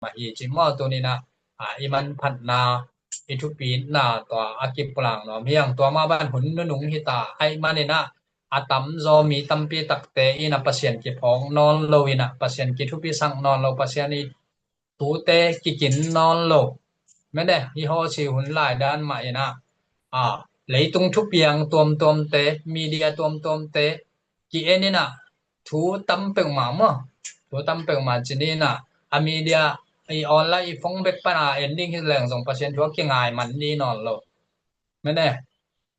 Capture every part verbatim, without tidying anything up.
mah hi ci maw. Tuni-in ah, a, i manphatna, i thupina tua a kipulak nuam hi hang. Tua mah bang hun nunung hi ta ahih manin ah, a tamzaw mi tampi takte in ah Pasian kiphawk nawn lo in ah, Pasian kithupisak nawn lo, Pasian i thute kikin nawn lo. Mede, hi Hosea hun lai dan mah in ah, a, leitung thupiang tuamtuamte, media tuamtuamte ki-en in ah, thu tam peuhmah maw, thu tam peuhmah ci-in ah, a media, i online, i phone bek pan a en ding hi leng zong Pasian thu a kingai man ding nawn lo. Mede,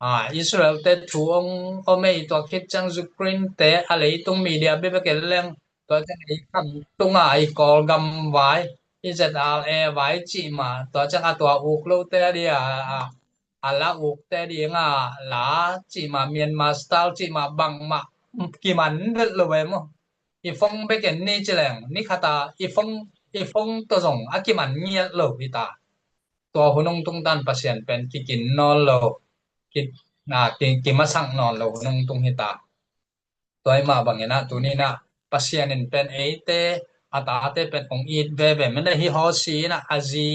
a, Israel-te thu hong om ei, tua khit ciang Ukraine-te, a leitung media bekbek en leng, tua ciang ei kham tunga i Kawlgam vai, i Z R A vai cih mah, tua ciang a tua uk lote a dia, a, a la ukte dinga la cih mah, Myanmar style cih mah, bangmah kiman vet lo ve maw. I phone bek en ni ci leng, ni khat a i phone, i phone tawh zong a kiman ngiat lo hi ta. Tua hun hong tung tan Pasian pen kikin nawn lo, ki, a, ki, kimasak nawn lo hun hong tung hi ta. Tua ahih mah bangin ah, tuni-in ah, Pasian in pen eite, a tate pen hong it veve. Mede, hi Hosea in ah, a zi,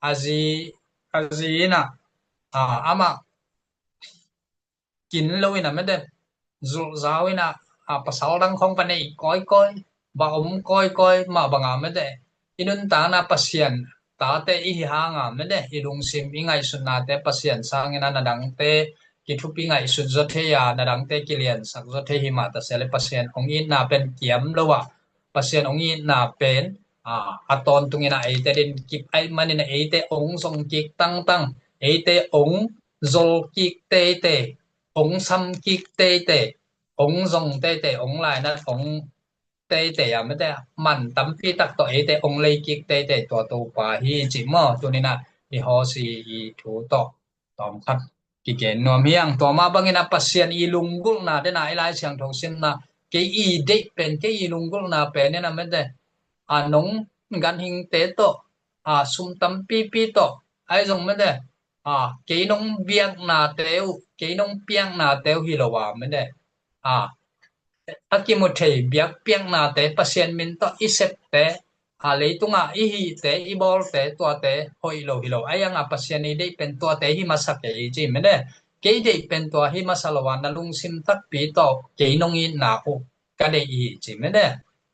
a zi, a zi in ah, a, amah kin lo in ah, mede, zulhzau in ah, a, pasal dang khawng va nei kawikawi, va om kawikawi mah bang a, mede, i nuntakna Pasian tate i hi hang a, mede, i lungsim, i ngaihsutnate Pasian sangin ah na dangte kithupi ngaihsut zaw thei a, na dangte kiliansak zaw thei hi mah ta se leh, Pasian hong itna pen kiam lo a, Pasian hong itna pen, a, a tawntungin ah eite din kip ahih manin ah eite hong zong kik tangtang, eite hong zol kik teitei, hong sam kik teitei, hong zong teitei, hong lainat hong teitei a, mede, man tampi tak tawh eite hong lei kik teitei, tua Topa hi ci maw. Tuni-in ah, hi Hosea i thu tawh tawmkhat kigen nuam hi hang. Tua mah bangin ah Pasian i lunggulhna den a, i Lai Siangtho simna, kei i deih pen, kei i lunggulhna pen in ah, mede, a, nong ganhingte tawh, a, sum tampipi tawh, ahi zong, mede, a, kei nong biaknate uh, kei nong piaknate uh hi lo a, mede, a, a kimu thei biakpiaknate, Pasian min tawh i septe, a, leitungah i hihte, i bawlte, tuate hoih lo hi lo. Ahi hang a Pasian i deih pen tuate hi masa kei ci, mede. Kei deih pen tua hi masa lo a, na lungsim takpi tawh kei nong itna uh ka deih hi ci, mede.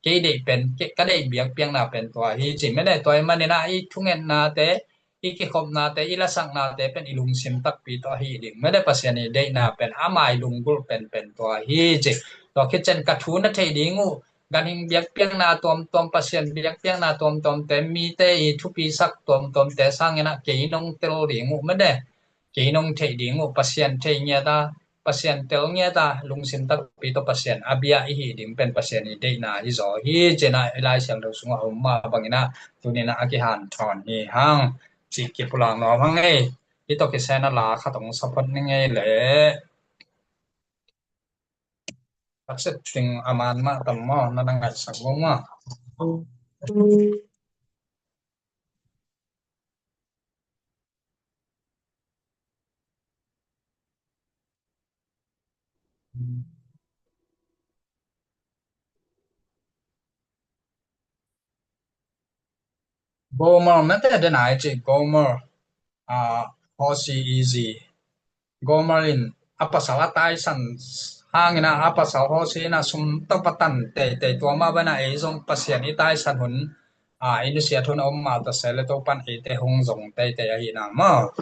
Kei deih pen, ke, ka deih biakpiakna pen tua hi ci, mede. Tua ahih manin ah i thungetnate, i kikhopnate, i lasaknate pen i lungsim takpi tawh ahi ding, mede. Pasian i deihna pen, ama i lunggulh penpen tua hi ci. Tua khit ciang ka thu na theih ding uh, ganhing biakpiakna tuamtuam, Pasian biakpiakna tuamtuamte, mite i thupisak tuamtuamte sangin ah kei nong tel ding uh, mede, kei nong theih ding uh, Pasian thei ngiat a, Pasian tel ngiat a, lungsim takpi tawh Pasian a bia i hih ding pen Pasian i deihna hi zaw hi ci-in ah, i Lai Siangtho sungah a om mah bangin ah, tuni-in ah a kihanthawn hi hang. Cih kipulak nuam hang ei. Hih tawh kisai-in ah la khat hong sa phot ning ei leh. Takset ding a man mah tam maw, na na ngaihsak lo maw. Gomer, mete den ai ci Gomer, a, Hosea i zi. Gomer in a pasal a taisan hangin ah, a pasal Hosea in ah sum tawh va tan teitei, tua mah bangin ah ei zong Pasian i taisan hun, a, i nusiat hun a om mah ta se leh Topa'n eite hong zong teitei ahihna maw.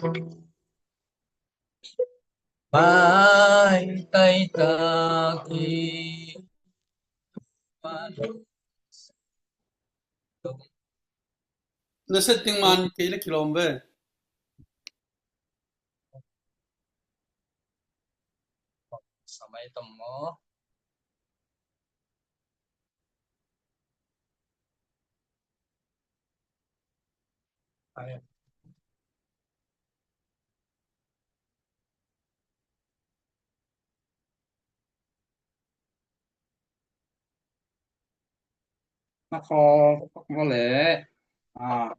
Pai taitak hi. Na setting man kei na kilawm ve. Samai tom maw. Na kho, kho le. A.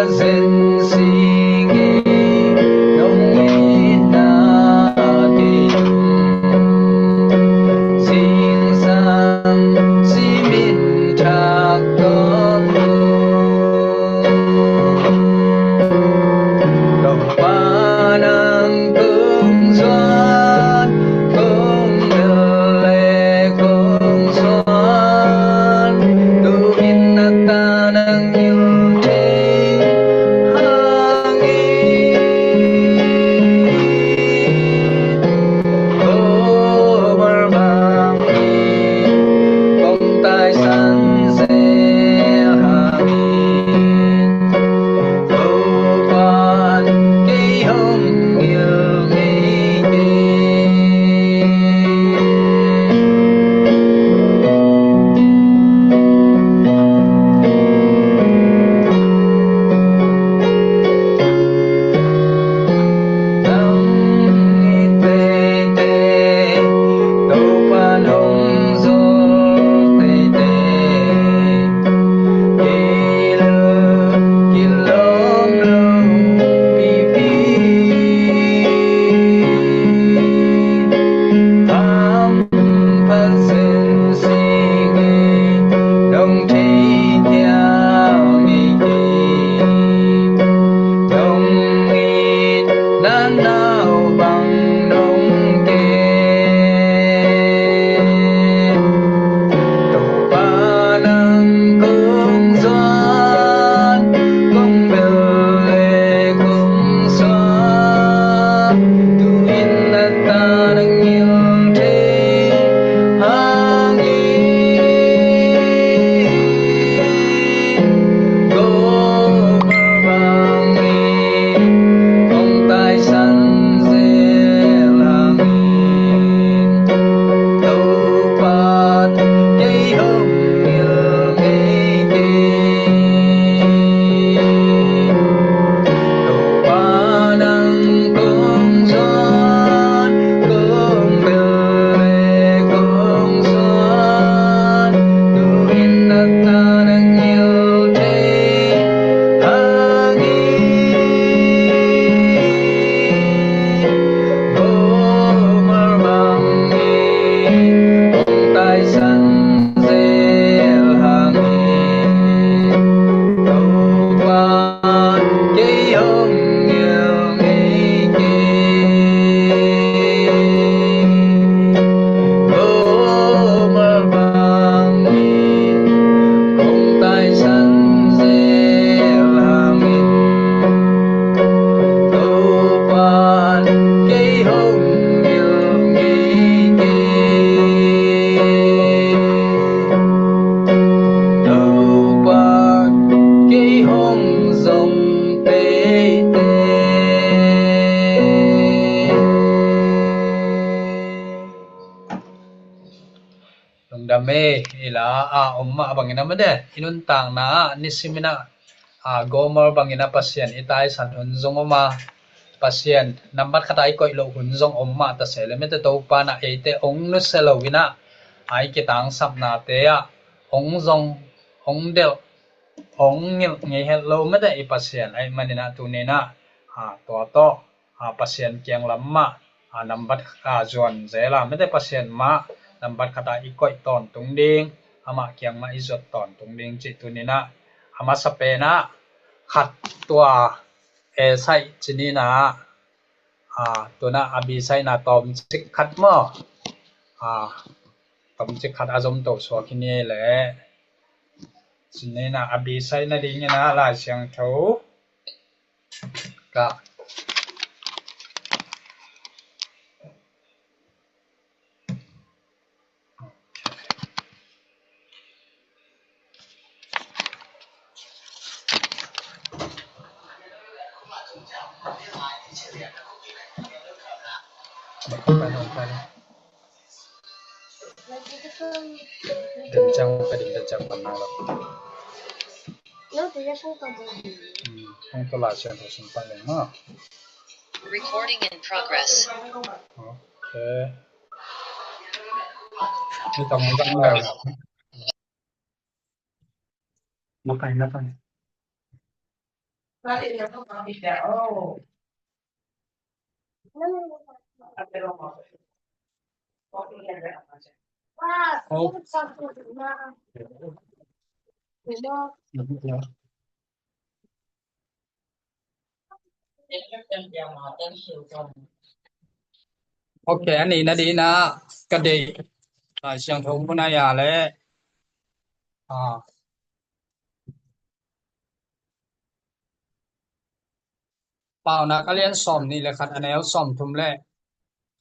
Zen singin nong itna kei un. Zingsang simin thak tawm un. Topa nang kong zuan, kong bel le kong zuan. Tu-in na ta nang ngil thei hangin, ko bang kong taisan zel hangin, Topa'n kei hong ngil ngei kei. Nang it teitei, Topa'n hong zol teitei. Kei leh kilawm lo pipi. Hampha zen singin nong thei kei ngei kei. Nong itna nau bang nong kem. Topa nang kong zuan, kong bel le kong zuan. Tu-in na ta nang ngil thei hangin, ko bang kong taisan zel hangin, Topa'n kei hong ngil ngei kei. Topa nang kong zuan, kong bel le kong zuan. Tu-in na ta nang ngil thei hangin, ko bang kong taisan zel hangin, Topa'n kei hong ngil ngei kei. Ko bang kong taisan zel hangin, Topa'n kei hong ngil ngei kei. Topa'n kei hong zong teitei. Lungdam ei. I la a om mah bangin a mate, i nuntakna ah nisimin ah, a, Gomer bangin ah Pasian i taisan hun zong om a, Pasian nambat khat a i koih loh hun zong om mah ta se leh mate, Topa'n ah eite ong nusia lo in ah, a, i kitangsapnate ah ong zong, ong delh, ong ngilh ngei het lo mate i Pasian ahih manin ah tuni in ah, a, tua tawh, a, Pasian kiang lam mah, a, nambat, a, zuan zel a mate, Pasian mah nambat khat a i koih tawntung ding, amah kiang mah i zuat tawntung ding cih tuni in ah, a masa pen ah khat tua A side ci ni in ah, a, tu in ah a B side na tawmcik khat maw, a, tawmcik khat a zom to suak hi ni leh. Ci ni in ah a B side nading in ah Lai Siangtho ka Recording in progress. Ok. Ni tong ni tong lai. Makai, makai. Ok, a nihna dingin ah ka deih Lai Siangtho mun ah leh, ah, Paunak a lian sawmnih le khat, a neu sawmthum le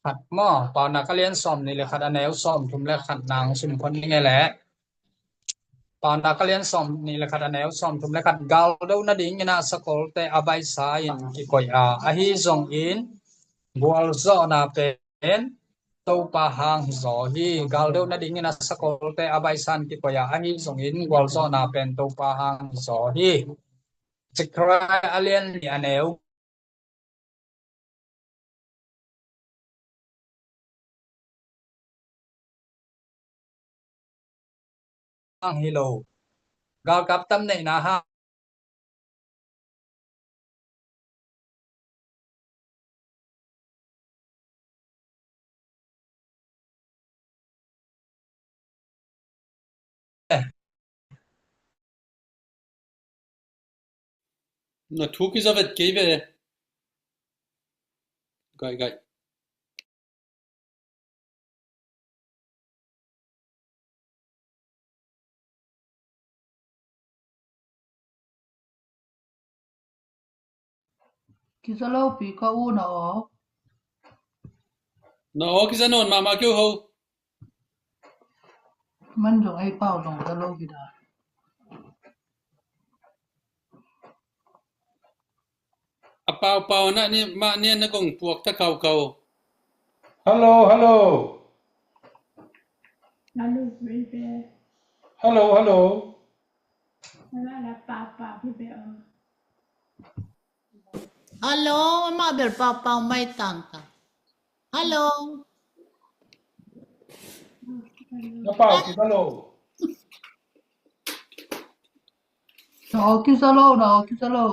khat maw. Paunak a lian sawmnih le khat, a neu sawmthum le khat nang sum phot ning e leh. Paunak a lian sawmnih le khat, a neu sawmthum le khat. Galdo nadingin ah sakol teh a baisa in kikoih a, ahi zongin gualzawhna pen Topa hang hi zaw hi. Galdo nadingin ah sakol teh a baisa in kikoih a, ahi zongin gualzawhna pen Topa hang hi zaw hi. Zechariah a lian nih, a neu hang hi lo. Galkap tam neihna hang. Na thu kiza vet kei ve. Gai, gai. Kiza lo pi ka u na aw. Na aw kiza nawn mahmah kei uh ho. Man zong ei pau zong za lo hi da. A paupau na ni mah nian na kong puak ta kaukau. Hello, hello. Hello, baby. Hello, hello. Hello, la paupau, baby. Hello, amah bel paupau mai tangka. Hello. Na pau kiza lo. Na aw kiza lo, na aw kiza lo.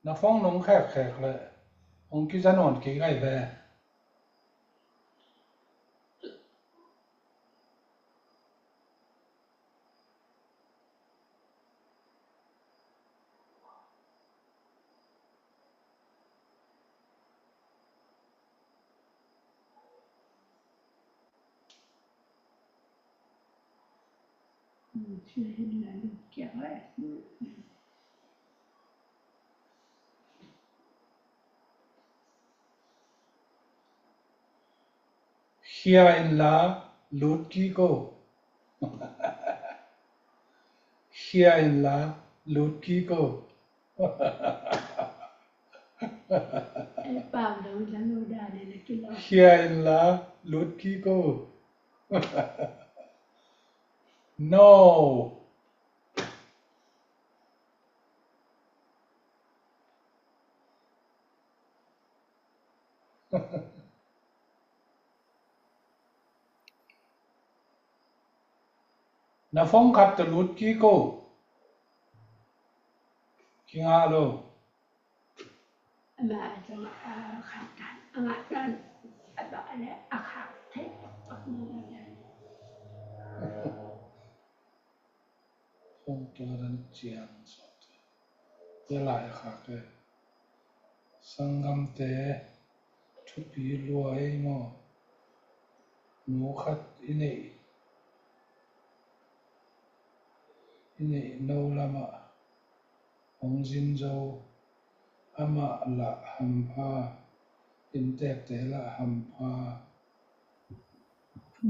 Na phone nong khekkhek leh hong kiza nawn kei gai ve. Khia inla lut kik o. Khia inla lut kik o. Khia inla lut kik o. No. Na phone khat tawh lut kik o. Kingah lo. Hong tua dan ciang sawt. Tua lai a khak e. Sanggamte thupi lua ei maw. Nu khat i neih, i neih no lamah hong zin zo. Amah lah hampha, inntekte lah hampha.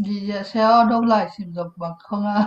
Jijia sia aw, dong lai sim zok bak khong a.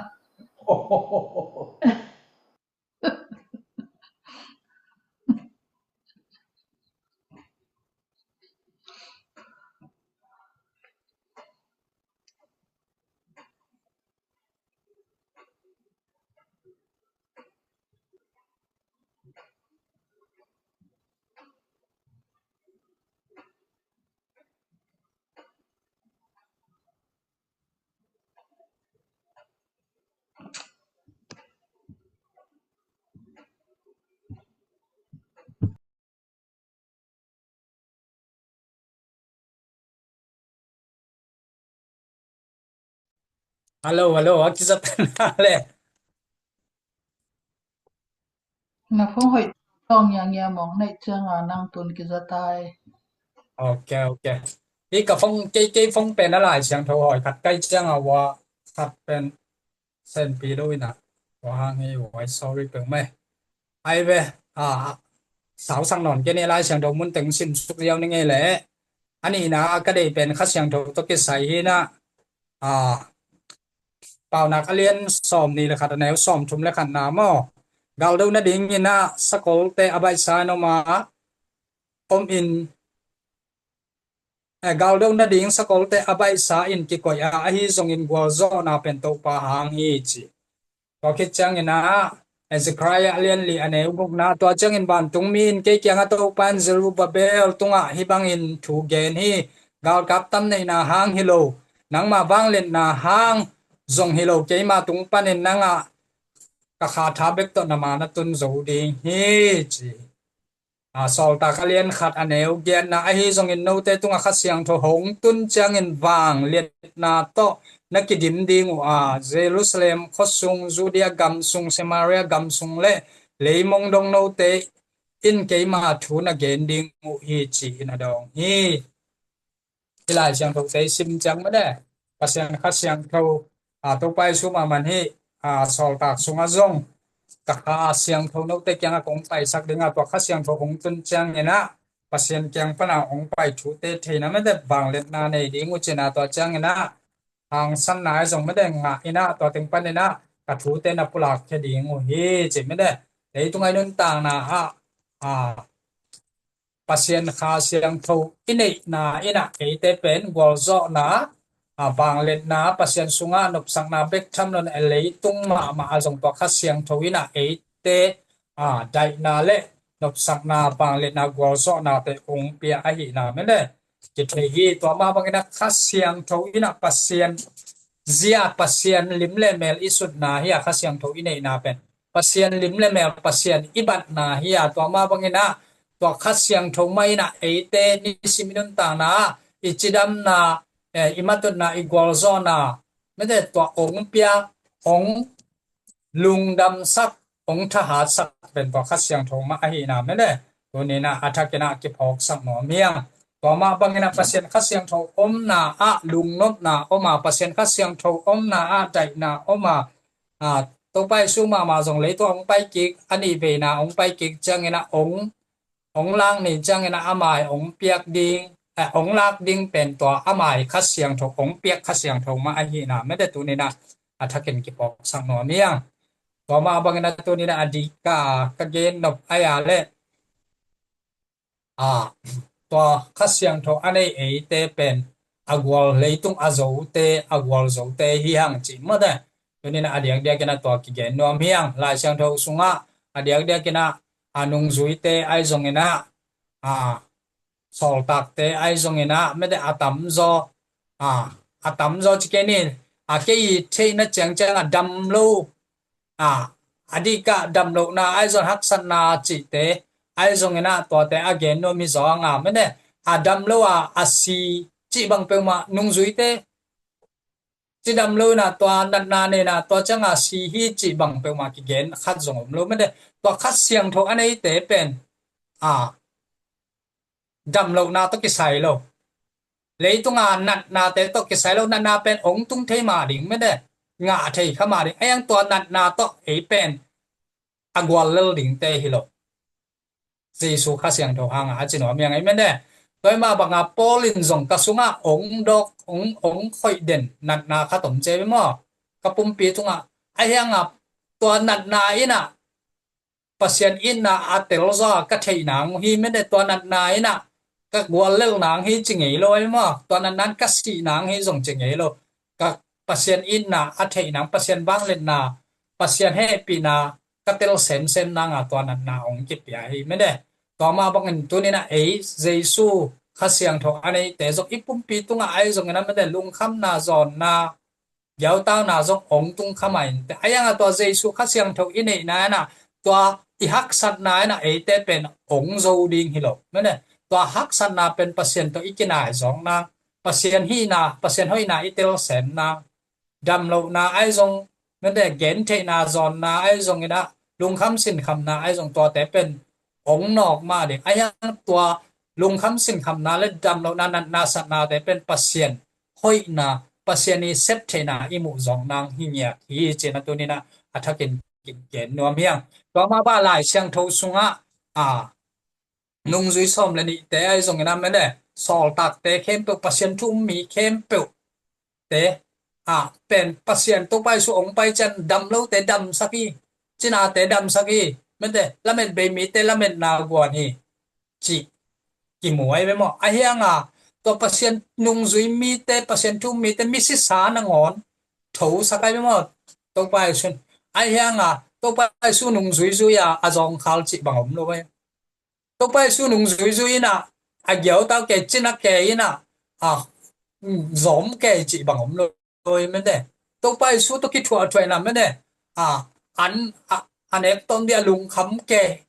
Hello, hello, a kiza ta na le. Na phone hoih tawng ngiangia mawng neih cianga nang tun kiza tai. Ok, ok. Hi ka phone, kei, kei phone pen a Lai Siangtho hawi khat kai cianga ua khat pen senpi lo ina. Ua hang hi ua, sorry peuh mai. Ai ve, a, sau sang nawn kei ni, Lai Siangtho mun teng sim suk ziau ni ngei le. A nihna ka deih pen Kha Siangtho tawh kisai hi na. A, Paunak a lian sawm nih le khat, a neu sawm thum le khat na maw. Galdo nadingin a sakolte a baihsa in om a, om in, eh, galdo nading sakolte a baihsa in kikoih a, ahi zongin gualzawhna pen Topa hang hi ci. Tua khit ciangin a, eh, Zechariah a lian li, a neu gukna, tua ciangin vantungmi in kei kiangah Topa in Zerubbabel tungah hih bangin thu gen hi. Galkap tam neihna hang hi lo, nangmah vangliatna hang zong hi lo, keima tung panin nangah ka kha tha bek tawh na ma na tun zo ding hi ci. A, Sawltak a lian khat, a neu giatna, ahi zongin note tungah Kha Siangtho hong tun ciangin vangliatna tawh na kidim ding uh a, Jerusalem khuasung, Judea gamsung, Samaria gamsung le leimong dong note in keima thu na gen ding uh hi ci-in a dawng hi. Hih Lai Siangthote i sim ciang mah de, Pasian Kha Siangtho, a, Topa Jesu mahmah in hih, a, Sawltak sungah zong ka Kha Siangtho note kiangah kong paisak ding a, tua Kha Siangtho hong tun ciangin ah Pasian kiang pana hong pai thute theihna mah de, vangliatna nei ding uh cihna, tua ciangin ah hangsanna ahi zong mah de ngah in ah, tua teng panin ah ka thute na pulak khia ding uh hi cih mah de. Leitung a i nuntakna ah, a, Pasian Kha Siangtho i neihna in ah eite pen gualzawhna, a, vangliatna, Pasian sungah nopsakna bek tham lo in ah, leitung mahmah ah zong tua Kha Siangtho in ah eite, a, daihna le nopsakna, vangliatna, gualzawhnate hong pia ahihna mah de kithei hi. Tua mah bangin ah Kha Siangtho in ah Pasian zia, Pasian lim le mel i sutna hi a, Kha Siangtho i neihna pen Pasian lim le mel, Pasian i batna hi a, tua mah bangin ah tua Kha Siangtho mah in ah eite nisim i nuntakna ah i cidamna, eh, i matutna, i gualzawhna mah de tua hong pia, hong lungdamsak, hong thahatsak pen tua Kha Siangtho mah ahihna mah de tuni in ah a thakin ah kiphawksak nuam hi hang. Tua mah bangin ah Pasian Kha Siangtho omna ah lungnopna om a, Pasian Kha Siangtho omna ah daihna om a, a, Topa Jesu mahmah zong leitung ah hong pai kik, a nih veina hong pai kik ciangin ah hong, hong lak ni ciangin ah a mai hong piak ding, eh, hong lak ding pen tua a mai Kha Siangtho, hong piak Kha Siangtho mah ahihna mah de tuni in ah a thakin kiphawksak nuam hi hang. Tua mah bangin ah tuni in ah a dik ka, ka gen nop ai a le, a, tua Kha Siangtho a nei eite pen a gual, leitung a zote, a gual zote hi hang cih mah de. Tuni in ah a diakdiakin ah tua kigen nuam hi hang. Lai Siangtho sungah a diakdiakin ah a nungzuite ahi zongin ah, a, sawltakte ahi zongin ah mah de a tamzaw, a, a tamzaw ci kei ni, a, kei i theihna ciangciang a dam lo, a, a dik a dam lohna ahi zong, haksatna cihte ahi zongin ah tuate a gen nuam hi zaw hang a, mah de a dam lo a, a si cih bang peuhmah, nungzuite cidam lo in ah tua natna nei in ah tua ciang a si hi cih bang peuhmah kigen khat zong om lo mah de. Tua Kha Siangtho a neite pen, a, dam lohna tawh kisai lo, leitung a natnate tawh kisai lo, natna pen hong tung thei mah ding mah de, ngah thei kha mah ding. Ahi hang tua natna tawh ei pen a gual lel dingte hi lo. Jesu Kha Siangtho hang a, a ci nuam hi hang ei mah de. Tua mah bang a Paul in zong ka sungah hong dawk, hong, hong khoih den natna khat om ci hi maw, ka pumpi tungah. Ahi hang a tua natna in ah Pasian itna a tel zaw a ka theih nang hi mah de, tua natna in ah ka gual lel nang hi ci ngei lo ahi maw, tua natna in ka sih nang hi zong ci ngei lo. Ka Pasian itna a theih nang, Pasian vangliatna, Pasian hehpihna ka tel semsem nang a tua natna hong kipia hi mah de. Tua mah bangin tuni in ah ei Jesu Kha Siangtho a neite zong i pumpi tungah ahi zongin ah mah de lungkhamna, zawnna, giautauna zong hong tung kha mah inteh. Ahi hang a tua Jesu Kha Siangtho i neihna in ah tua i haksatna in ah eite pen hong zo ding hi lo mah de. Tua haksatna pen Pasian tawh i kinai zawk nang, Pasian hihna, Pasian hoihna i tel sem nang, damlohna ahi zong, mete gentheihna zawnna ahi zong inah, lungkham sinkhamna ahi zong tuate pen ong nawk mah ding. Ahi hang tua lungkham sinkhamna le damlohna, natna satnate pen Pasian hoihna, Pasian i sep theihna i muh zawk nang hi ngiat hi, ci-in a tuninah a thakin kigen nuam hi hang. Tua mah bang Lai Siangtho sungah a nungzui sawm le nihte ahi zongin a mene, sawltakte khempeuh, Pasian thu um mi khempeuh te a pen Pasian Topa Jesu ong pai ciang dam lote damsak hi, cinate damsak hi, mete lamet bei mite lametna guan hi, cih kimu ahi ve maw? Ahi hanga tua Pasian nungzui mite, Pasian thu um mite misisa nangawn thosak ahi ve maw? Topa Jesu in ahi hanga Topa Jesu nungzui zui a a zawngkhal cih bang om lo ve. Topa Jesu nungzui zui inah a giautau kei, cina kei inah a zawm kei cih bang om lo. Oi, mene Topa Jesu tawh kithuahthuaina mene a an a an ek tom dia lungkham kei,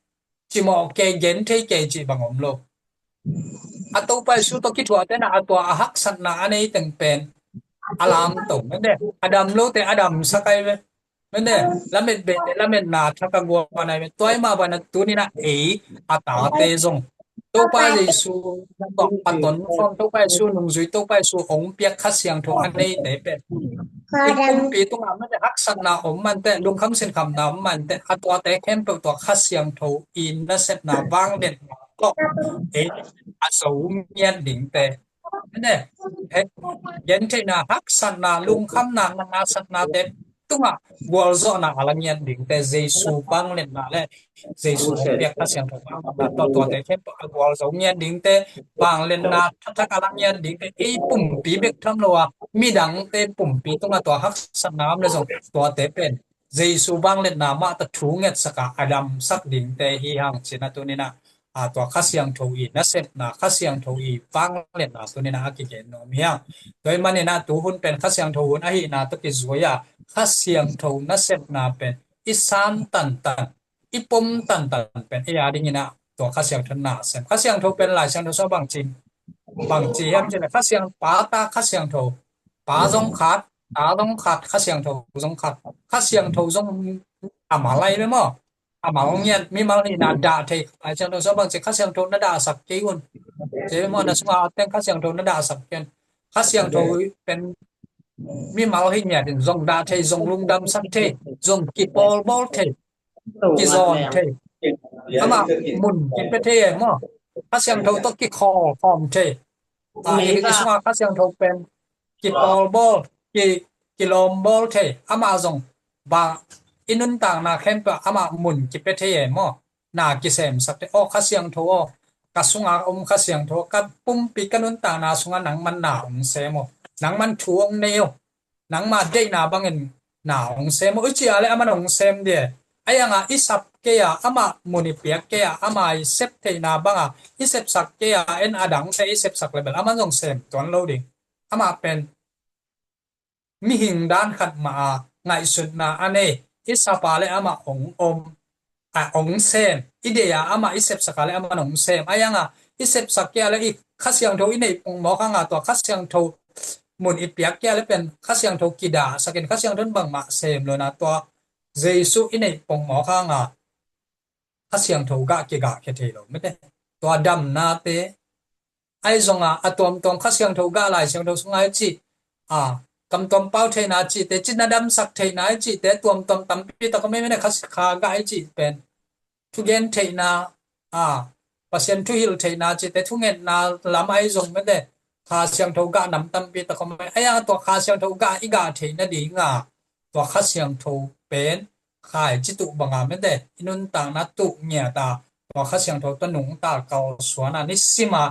cimawh kei, genthei kei cih bang om lo. A Topa Jesu tawh kithuahte na a tua a haksatna a nei teng pen a lamto, mene a dam lote a damsak ahi ve. Mene lamet bete lametna thak a guan ahi ve. Tua i mah bang a tuninah ei a tate zong Topa Jesu tawh a tonkhawm, Topa Jesu nungzui, Topa Jesu ong piak Kha Siangtho a neite pen i pumpi tungah mete haksatna om mante, lungkham sinkhamna om mante, a tuate khempeuh tua Kha Siangtho i nasepna, vangliatna tawh ei a zo ngiat dingte, mene gentheihna, haksatna, lungkhamna, natna satnate tungah gualzawhna a la ngiat dingte, Jesu vangliatna le Jesu hong piak Kha Siangtho vangliatna tawh tuate khempeuh a gualzo ngiat dingte, vangliatna thathak a la ngiat dingte, ei pumpi bek tham lo a midangte pumpi tungah tua haksatna om le zong tuate pen Jesu vangliatna mah tawh thu ngetsak a a damsak dingte hi hang, ci-in a tuninah a tua Kha Siangtho i nasepna, Kha Siangtho i vangliatna tuninah a kigen nuam hi hang. Tua i maninah tuhun pen Kha Siangtho hun ahihna tawh kizui a, Kha Siangtho nasepna pen i san tantan, i pom tantan pen ei a dinginah tua Kha Siangtho nasem. Kha Siangtho pen Lai Siangtho sungah bangci, bangci hiam cih leh Kha Siang, Pa, Ta, Kha Siangtho, Pa zong khat, Ta zong khat, Kha Siangtho zong khat. Kha Siangtho zong a mal ahi ve maw? A mal ngiat, mimal hihna dah thei. Lai Siangtho sungah bangci, Kha Siangtho na dahsak kei un, ci ve maw? Na sungah a teng Kha Siangtho na dahsak kei un. Kha Siangtho pen mimal hi ngiat in zong dah thei, zong lungdamsak thei, zong kipawlbawl thei, kizawn thei, amah mun kipia thei e maw? Kha Siangtho tawh kikhawl khawm thei. A, i, i sungah Kha Siangtho pen kipawlbawl, ki, kilawmbawl thei, amah zong bang i nuntakna khempeuh amah mun kipia thei e maw? Na kisemsak thei. Aw Kha Siangtho aw, ka sungah om Kha Siangtho, ka pumpi, ka nuntakna sungah nangman na hong sem aw, nangman thu hong nei aw, nangma deihna bangin na hong sem aw, i ci a le aman hong sem dia. Ahi hanga i sap kei a, amah mun i piak kei a, ama i sep theihna banga i sepsak kei a, en adangte i sepsak le bel aman zong sem tuan lo ding. Amah pen mihing dan khat mah a ngaihsutna a nei, i sap a le amah hong om, a hong sem, i deih a amah i sepsak a le amah hong sem. Ahi hanga i sepsak kei a le i Kha Siangtho i neih pongmawk hanga tua Kha Siangtho mun i piak kei a le pen Kha Siangtho kidahsakin Kha Siangtho in bangmah sem lo na tua Jesu i neih pongmawk hanga Kha Siangtho gah kigahkhia thei lo mete. Tua damnate ahi zonga a tuamtuam Kha Siangtho gah Lai Siangtho sungah i cih, a, kam tuam pau theihna cihte, cina damsak theihna i cihte, tuamtuam tampi tak om ei mene, Kha, Kha gah i cih pen thugen theihna, a, Pasian thuhilh theihna cihte, thungetna lam ahi zong mete, Kha Siangtho gah nam tampi tak om ei. Ahi hanga tua Kha Siangtho gah i gah theih nadinga tua Kha Siangtho pen Kha i cih tuh banga mete i nuntakna tuh ngiat a, tua Kha Siangtho tawh nungta kalsuan a, nisima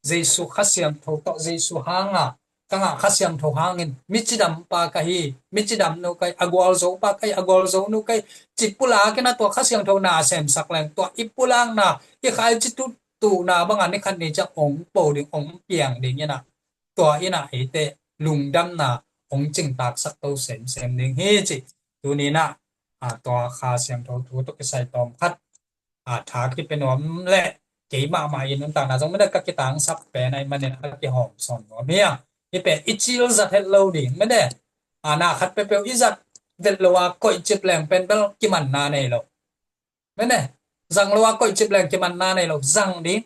Jesu Kha Siangtho tawh, Jesu hanga ka ngah Kha Siangtho hangin mi cidampa ka hi, mi cidamnu ka hi, a gualzopa ka hi, a gualzonu ka hi, ci pulakin a tua Kha Siangtho na semsak leng tua i pulakna, i Kha i cih tuh tuhna banga ni khat ni ciang hong po ding, hong piang ding inah, tua inah eite lungdamna hong cingtaksak to semsem ding hi cih tuninah, a, tua Kha Siangtho thu tawh kisai tawm khat, a, tha kipia nuam le kei mahmah i nuntakna zong mene ka kitangsap pen ahi manin a kihawm sawn nuam hi a. Hih pen i cil zat het lo ding mene. A, na khat peuhpeuh i zat vet lo a koihcip leng pen bel kimanna nei lo. Mene, zang lo a koihcip leng kimanna nei lo, zang ding.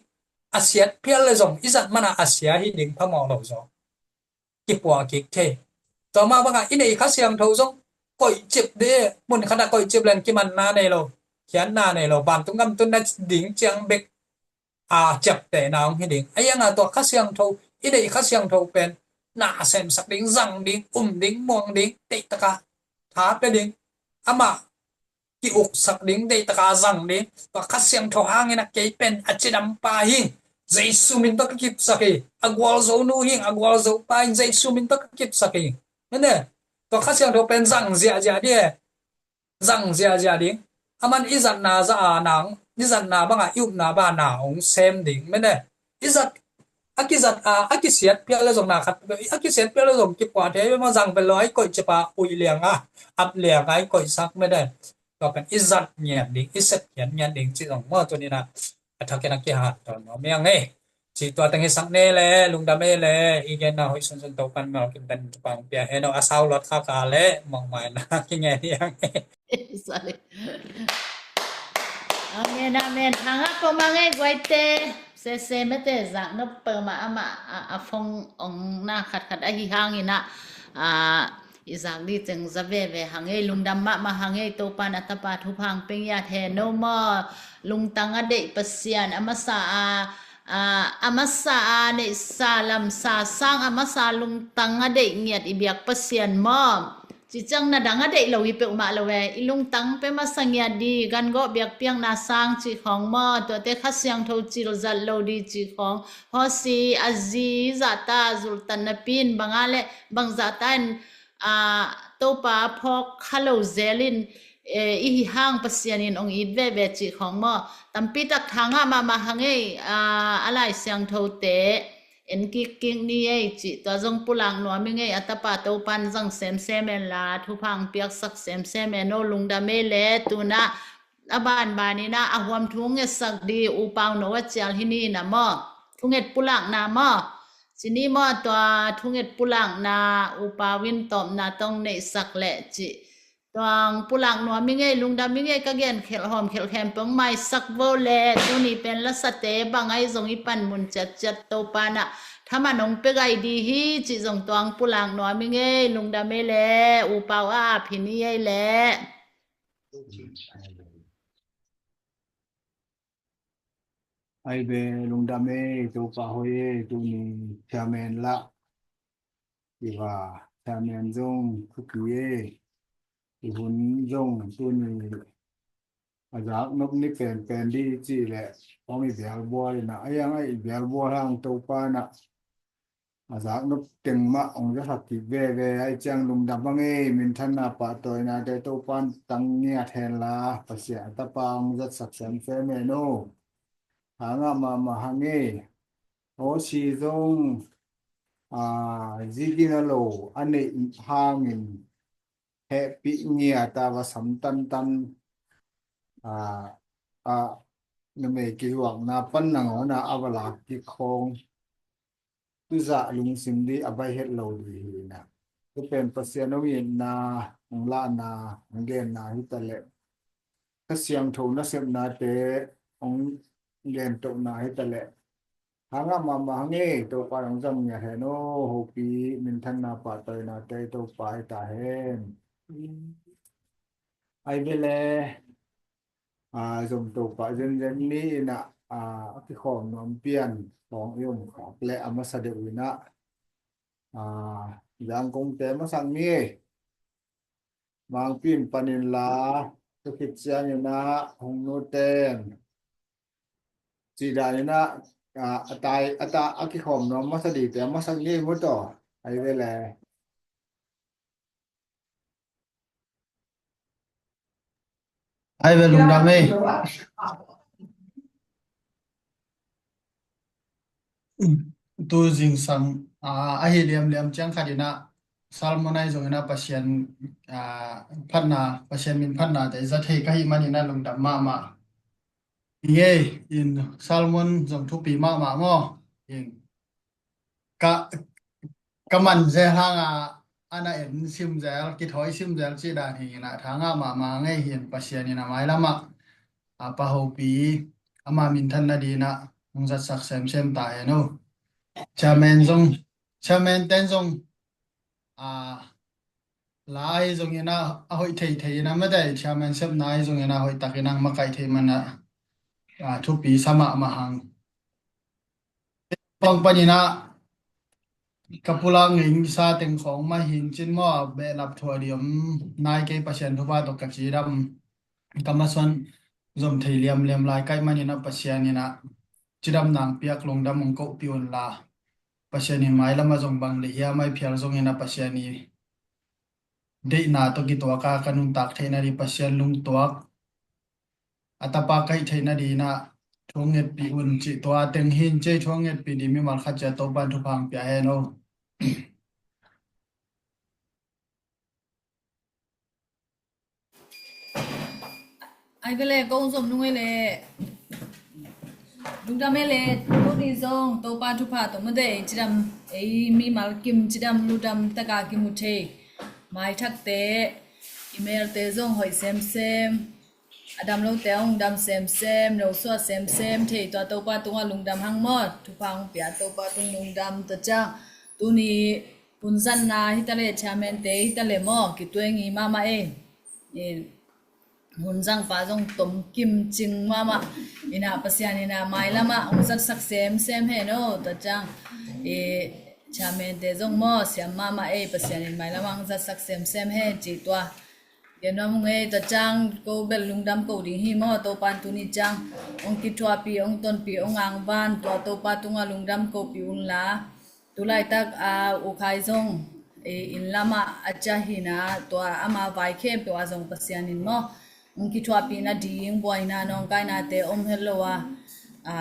A siat phial le zong i zat mana a sia hi ding phamawh lo zaw. Kipuah kik thei. Tua mah bangah i neih Kha Siangtho zong koihcip ding, mun khatah koihcip leng kimanna nei lo, khiatna nei lo, vantung gam tunna ding ciang bek a ciaptehna hong hi ding. A ianga tua Kha Siangtho, i neih Kha Siangtho pen na semsak ding, zang ding, um ding, muang ding, teihtaka tha pia ding, amah ki-uksak ding, teihtaka zang ding. Tua Kha Siangtho hangin a kei pen a cidampa hi. Jesu min tawh ka kipsak hi. A gualzonu hi, a gualzopa hi. Jesu min tawh ka kipsak hi. Mene, tua Kha Siangtho pen zang ziahziah ding e. Zang ziahziah ding. Aman i zatna za a nang, i zatna banga i upna banga na hong sem ding. Mene, i zat, a kizat a, a kisiat phial le zong na khat, a kisiat phial le zong kipuah thei, ma zang vet lo a i koihcip a, ui liang a, ap liang a i koihsak. Mene, tua pen i zat ngiat ding, i sep khiat ngiat ding ci zong maw, tuni na a thakin a kihat tawn maw miang e. Ci tua teng hi sak ne le, lungdam e le, i genna hoih sunsun Topan mal kim tan tupang pia heno, a sau lot kha ka le, mong mai na ki nge hiang e. Sorry. Amen, amen. Hanga ko mange guaite, se se mete zak no pema ama a, a phong ong na khat khat a hi hangina, a, i zak di ceng za veve hang ei, lungdam mahmah hang ei, Topan a tapa thupha hong pia ngiat hen o maw. Lungtang a deih Pasian, a masa a, a, a masa a neihsa lamsa sang a masa lungtang a deih ngiat i biak Pasian maw. Ci ciang na dang a deih lo hi peuhmah lo e, i lungtang peuh masa ngiat di, gan gawh biakpiakna sang cih khawng maw, tuate Kha Siangtho cil zat lo di cih khawng, hawsi a zi zahta zulhtanna pin banga le bang zahta in a, Topa phawk kha lo zelin, e, i hi hang Pasian in ong it veve cih khawng maw. Tampi tak tha ngah mahmah hang ei, a, a Lai Siangthote en kik kik ni ei cih tua zong pulak nuam i ngei, a tapa Topan zang semsem en la, thupha hong piaksak semsem en o, lungdam ei le, tuna a banbanin a, a huam thu ngetsak di upau no a cial hi ni na maw. Thunget pulakna maw. Cini maw tua thunget pulakna upau in tawpna tawng neihsak leh cih. Tuang pulak nuam i ngei, lungdam i ngei, ka gen khelh hawm khelh khempeuh maisak vo le, tuni pen lasate bang ahi zong i panmun ciatciat Topa na thaman hong pia gai di hi cih zong tuang pulak nuam i ngei, lungdam ei le, upau a ap hi ni ei le. Ai ve, lungdam ei, Topa hoih ei, tuni chairman lah. Iva, chairman zong thupi ei. I hun zong tuni a zak nop ni penpen di cih leh hong i bialbual ina, a iang a i bialbual hang Topa na a zak nop teng mah hong zasak kik veve, ai ciang lungdam hang ei, minthanna pahtawinate Topan tang ngiat hen la, Pasian a tapa hong zatsak semsem hen o. Hangah mahmah hang ei. Aw si zong, a, zigin a lo a neih hangin hehpih ngiat a va sam tantan, a, a, numei kizuakna pan nangawn a a va lak kik khawng. Tuzah lungsim di a bai het lo di hi na. Tupen Pasian hong itna, hong lahna, hong genna hi ta leh. Kha Siangtho nasepnate hong gentohna hi ta leh. Hangah mahmah hang ei, Topa hong zam ngiat hen o, hopi minthanna pahtawinate Topa hi ta hen. Ai ve le, a, zom Topa zenzen ni ina, a, a kikhawm nuam pian khawng i om khak le a masa deuh ina, a, Zangkongte masak ni ei. Mangpin panin la, tu khit ciangin a, hong nu ten. Ci dan in a, a, a tai, a ta, a kikhawm nuam masa dite, a masak ni ei mu taw. Ai ve le. Ai ve lungdam ei. Tu zingsang, a, ahi liamliam ciang khat in a, Salmon ahi zongin a Pasian, a, phatna, Pasian min phatna te za thei ka hi manin a lungdam mahmah. Ngei in Salmon zong thupi mahmah maw. In ka, ka man ze hang a, a na en sim zel, kithawi sim zel cih dan hi in ah, tha ngah mahmah ngei hi in, Pasian in a mailam ah a pa hopih, ama minthan nading in ah hong zatsak semsem ta hen aw. Chairman zong, chairman ten zong, a, la ahi zongin ah, a hoih theithei in ah, mate, chairman sepna ahi zongin ah, hoih takin ah makaih theih man ah, a, thupi sa mahmah hang. Pang panin ah ka pulak ngei sa teng khawng mah hi in cin maw, behlap thuah ding om nai kei, Pasian thupha tawh ka cidam, ka masuan zom thei liamliam lai ka hih manin ah, Pasian in ah cidam nang piak, lungdam hong kohpih un la. Pasian in mailam ah zong bang leh hiam ahi phial zongin ah, Pasian i deihna tawh kituak a ka nuntak theih nading, Pasian lungtuak, a tapa ka hih theih nading in ah thu hong ngetpih un, cih tua teng hi in, cih thu hong ngetpih ding mimal khat ciat Topa'n thupha hong pia hen aw. Ai ve le, kong zom nung ei le. Lungdam ei le, tuni zong Topa thupha tawh mate, cidam, ei mimal kim cidam, lungdam takin kimu thei. Maithakte, i melte zong hoih semsem. A dam lote hong dam semsem, lo suah semsem thei, tua Topa tungah lungdam hang maw. Thupha hong pia Topa tung lungdam. Tua ciang tuni hun zatna hi ta leh, chairman te hi ta leh maw, kituak ngei mahmah ei. Hun zangpa zong tom kim cing mahmah. In ah Pasian in ah mailam ah hong zatsak semsem hen aw. Tua ciang, e, chairman te zong maw, siam mahmah ei, Pasian in mailam ah hong zatsak semsem hen, cih tua. Gen nuam ung ei. Tua ciang ko bel lungdam ko ding hi maw, Topa'n tuni ciang hong kithuahpih, hong tonpih, hong angvan, tua Topa tungah lungdam kopih un la. Tu laitak a, U Khai zong, e, inn lam ah a ciah hi in ah, tua ama vai khempeuh ah zong Pasian in maw, hong kithuahpih nading, buaina nawngkainate om het lo a, a,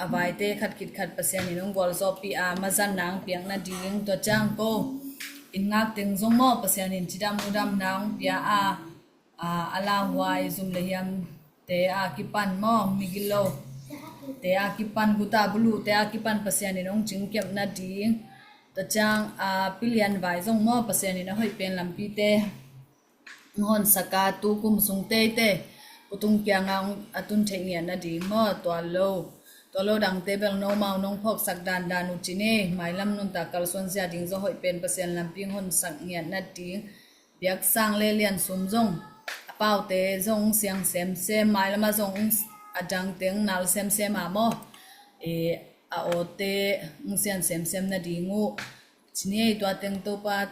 a vaite khat khit khat Pasian in hong gualzawhpih a, mazatna hong piak nading. Tua ciang ko inn ngak teng zong maw, Pasian in cidam lungdamna hong pia a, a, a lauhuai zum le hiamte a kipan maw, migilo te a kipan, guta buluhte a kipan Pasian in hong cingkep nading. Tua ciang, a, Pi Lian Vai zong maw, Pasian in a hoih pen lampite hong honsak a, tu kum sung teitei U Tung kiangah a tun theih ngiat nading maw, tua lo, tua lo dangte bel nomau nong phawksak dandan uh ci ni. Mailam nuntak kalsuan zia ding zong hoih pen Pasian lampi hong honsak ngiat nading. Biaksang le Lian Sum zong, a paute zong siang semsem, mailam ah zong a dangte nal semsem a maw, e, a awte hong sian semsem nading uh ci ni. Tua teng Topa,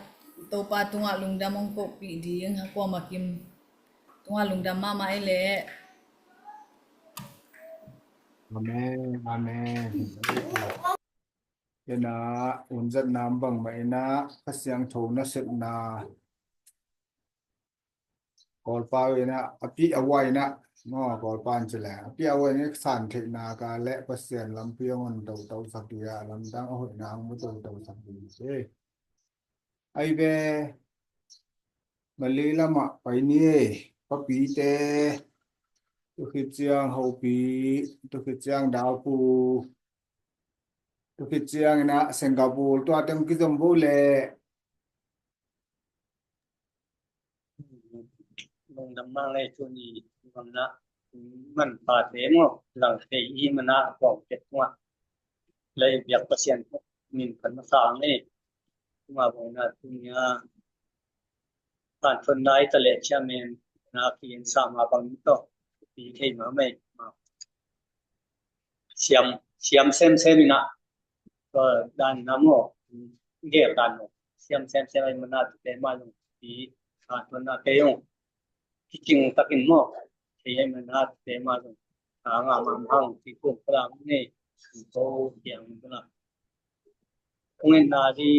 Topa tungah lungdam hong kohpih ding, a kuamah kim tungah lungdam mahmah ei le. Amen, amen. Ina, hun zatna bangmah ina, Kha Siangtho nasepna Kawlpa in ah, a pih a vuai in ah, maw, Kawlpa in ci leh, a pih a vuai in ah san theihna ka leh Pasian lampi hong hon toto sak hi a, lamdang a hoihna hong mu toto sak hi. Ai ve, Malay lamah pai ni, papite, tu khit ciang hopi, tu khit ciang daupu, tu khit ciang in ah Singapore, tua teng kizom vo le. Lungdam mang le, tuni bang na man pate maw, lang thei i mana kong ket tua. Lai biak Pasian min kan masa ang e. Kuma bang na tunia tan thon nai ta le chairman na ki en sama bang to. Pi thei ma mai. Siam, siam semsem in ah, dan in ah maw, gel dan maw, siam semsem ai mana tute ma zong pi, a, tuan na te zong kicing takin maw, kei ai mana tute ma zong, a, nga ma hang ti kum pala ne, ko kiang pala. Kong en na di,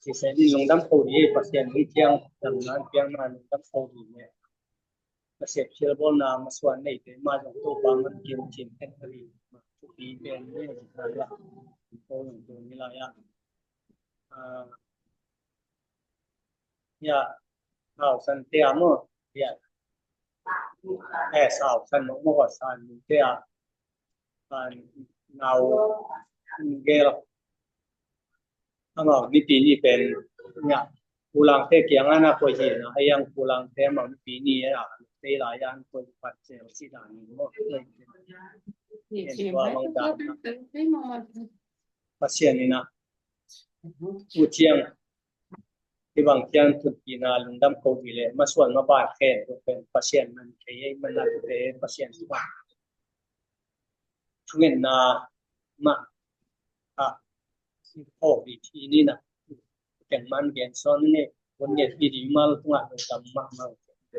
ci se ni lungdam ko di, Pasian ni kiang, dam na kiang na lungdam ko di ne. Nasep silbawlna masuan neite ma zong Topa man kim cin pen a ri. Thupi pen ne zong lai a. Ko zong tu ni lai a. A, ya, hau san te a maw. Ya. Eh, sau san maw, maw san te a. A, nau gel. Amau nipi ni pen, ya, Pu Langte kiangah na koih hi na, a yang Pu Langte mangpi ni a, tei lai an koih phat zel si dan ni maw. Koih zel. En tua bang dan na. Pasian in a, u ciang, hih bang ciang thunpina lungdam ko dih leh, masuan maban khen, Pasian man thei ei, man na te Pasian suan. Thungetna mah a, awk dih thi ni na. Ken man gen sawn ni, kun nget dih dih mal tungah lungdam mahmah.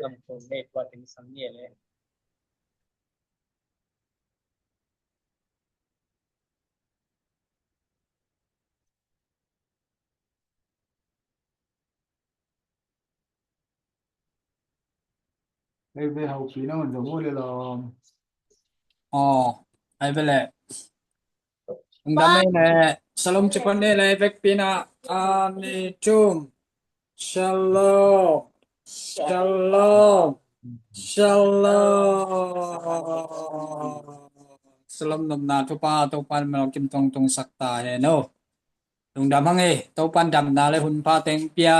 Lam ko ne tua teng sang ni le. Hei ve, hau pi na ngon zong mu le lom. Aw, hei ve le. Ungdam nei le, salom ci pon nei le, vekpi na, a, ni tum. Shalom. Shalom. Shalom. Shalom nopna Topa, Topa in mel kim tong tong sak ta hen o. Lungdam hang e, Topa in damna le hun pha teng pia.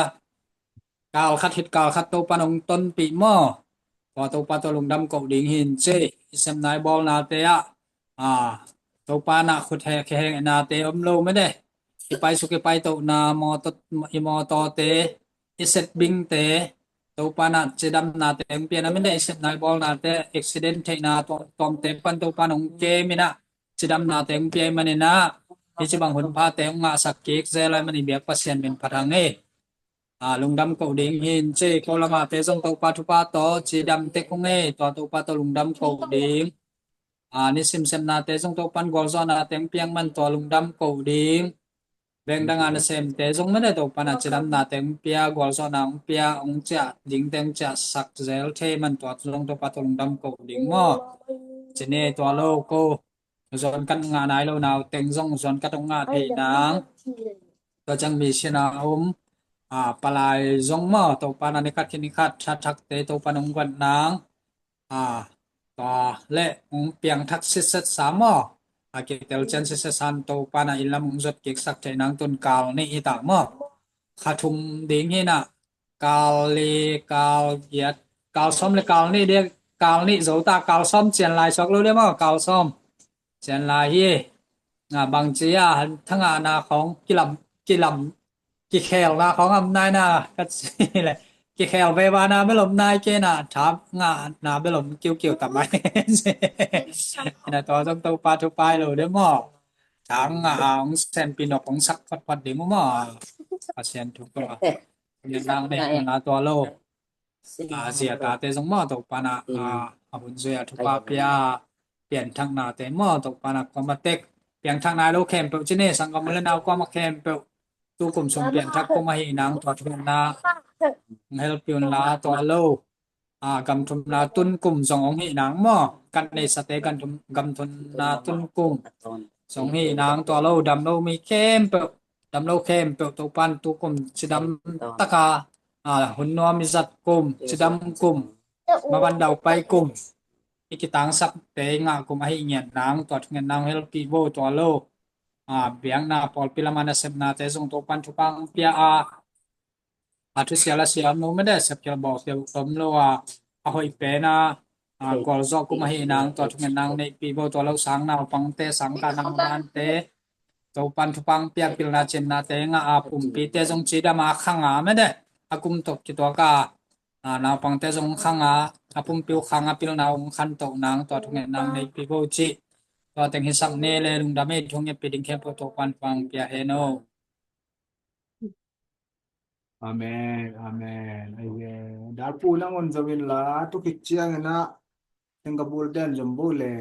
Kal khat hit kal khat Topa in hong tonpih maw. Tua Topa tawh lungdam koh ding hi in ci, i sepna i bawlnate ah. A, Topa in ah khut heh, kiheh nate om lo mede. I paisuk i paitohna mawtaw, i mawtawte, i sep bingte, Topa in ah cidamnate hong pia na mede, i sepna i bawlnate, accident theihna tuam, tuamte pan Topa in hong kem in ah, cidamnate hong pia i manin ah, hih ci bang hun phate hong ngahsak kik zel a i manin biak Pasian min phat hang e. A, lungdam koh ding hi in ci, ko lamate zong Topa thupha tawh cidam tek hong e, tua Topa tawh lungdam koh ding. A, nisim sepnate zong Topa in gualzawhnate hong piak man tua lungdam koh ding. Veng dang a nasemte zong mede Topa in ah cidamnate hong pia, gualzawhna hong pia, hong ciah dingte hong ciahsak zel thei man tua zong Topa tawh lungdam koh ding maw. Ci ni tua lo ko. Zuan kat ngah nai lo nau teng zong zuan kat hong ngah thei nang. Tua ciang mission a om, a, palai zong maw, Topa in ah ni khat khit ni khat thathakte Topa in hong guan nang. A, tua le hong piangthak sitset sa maw. A, kitel cian sitset sa in Topa in ah inn lam hong zot kiksak thei nang. Tun kal nih hi ta maw. Kha thum ding hi in ah, kal li, kal giat, kal sawm le kal nih dia, kal nih zo ta, kal sawm cian lai suak lo dia maw, kal sawm cian lai hi. Nga bang ci a, thangahna khawng kilam, kilam, kikhelna khawng am nai na, ka ci le, kikhel veva na bel om nai kei na, thangahna bel om kiukiu ta mai. Na tua zong Topa thupha hi lo dia maw. Thangah a hong senpi nop hong sak photphot ding uh maw. Pasian thupha. Nang ne na tua lo. A, zia tate zong maw Topa in ah, a, a hun zui a thupha pia, pianthaknate maw Topa in ah kuama tek, piangthak nai lo khempeuh ci ni, sanggam u le nau kuama khempeuh. Tu kum sung pianthak kum ahi nang tua thungetna hong helpih un la tua lo. A, gam thumna tun kum zong hong hi nang maw. Kan neisate gam thum, gam thumna tun kum zong hi nang tua lo, dam lo mi khempeuh, dam lo khempeuh Topa in tu kum cidam taka, a, hun nuam i zat kum, cidam kum, maban daupai kum, i kitangsakte i ngah kum ahi ngiat nang tua thungetna hong helpih vo tua lo. A, biakna pawlpi lam a nasepnate zong Topa in thupha hong pia a, a thusia lasia om lo mede, sepkhial bawlkhial om lo a, a hoih pen a, a, gualzawh kum ahi nang tua thungetna hong neihpih vo tua lo. Sang naupangte, sang ka naupangte, Topa in thupha hong pia, pilna cinnate ngah a, pumpite zong cidam a, khang a mede, a kum tawh kituak a, a, naupangte zong khang a, a pumpi uh khang a, pilna hong khantoh nang tua thungetna hong neihpih vo ci. Tua teng hisak ni le, lungdam ei, thu ngetpih ding khempeuh Topa in thupha hong pia hen o. Amen, amen. Amen. Dalpu nangawn zong in la, tu khit ciangin ah, tengkabul den zong bu le.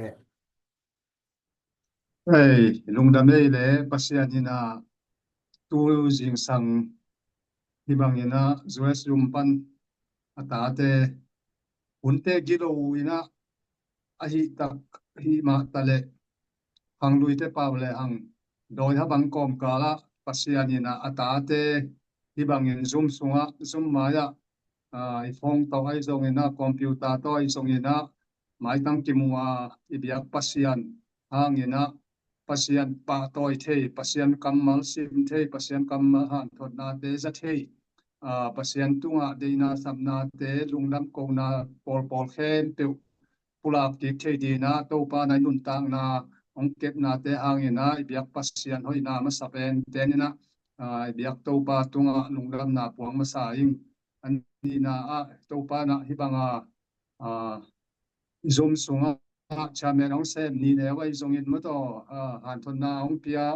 Ei, lungdam ei le, Pasian in ah, tu zingsang hi bangin ah, U S um pan a tate, hunte gilo in ah, ahi tak, hi mah ta le, hang luite pau le hang dawi ha bang kawmkal ah Pasian in ah a tate hi bangin zum sungah, zum mai ah, a, i phone tawh ahi zongin ah, computer tawh ahi zongin ah, maitang kimu a i biak Pasian hangin ah, Pasian pahtawi thei, Pasian kammal sim thei, Pasian kammal hanthotnate za thei, ah, Pasian tungah deihna sapnate, lungdam kohna pawlpawl khempeuh pulak kik thei dinah Topa na i nuntakna hong kepnate hanginah i biak Pasian hoihna masa pen teninah, ah, i biak Topa tungah lungdamna puak masa ing. A nihna ah Topa na hih banga, ah, i zum sungah chairman hong sem ni neu ahi zongin mataw, ah, hanthotna hong pia,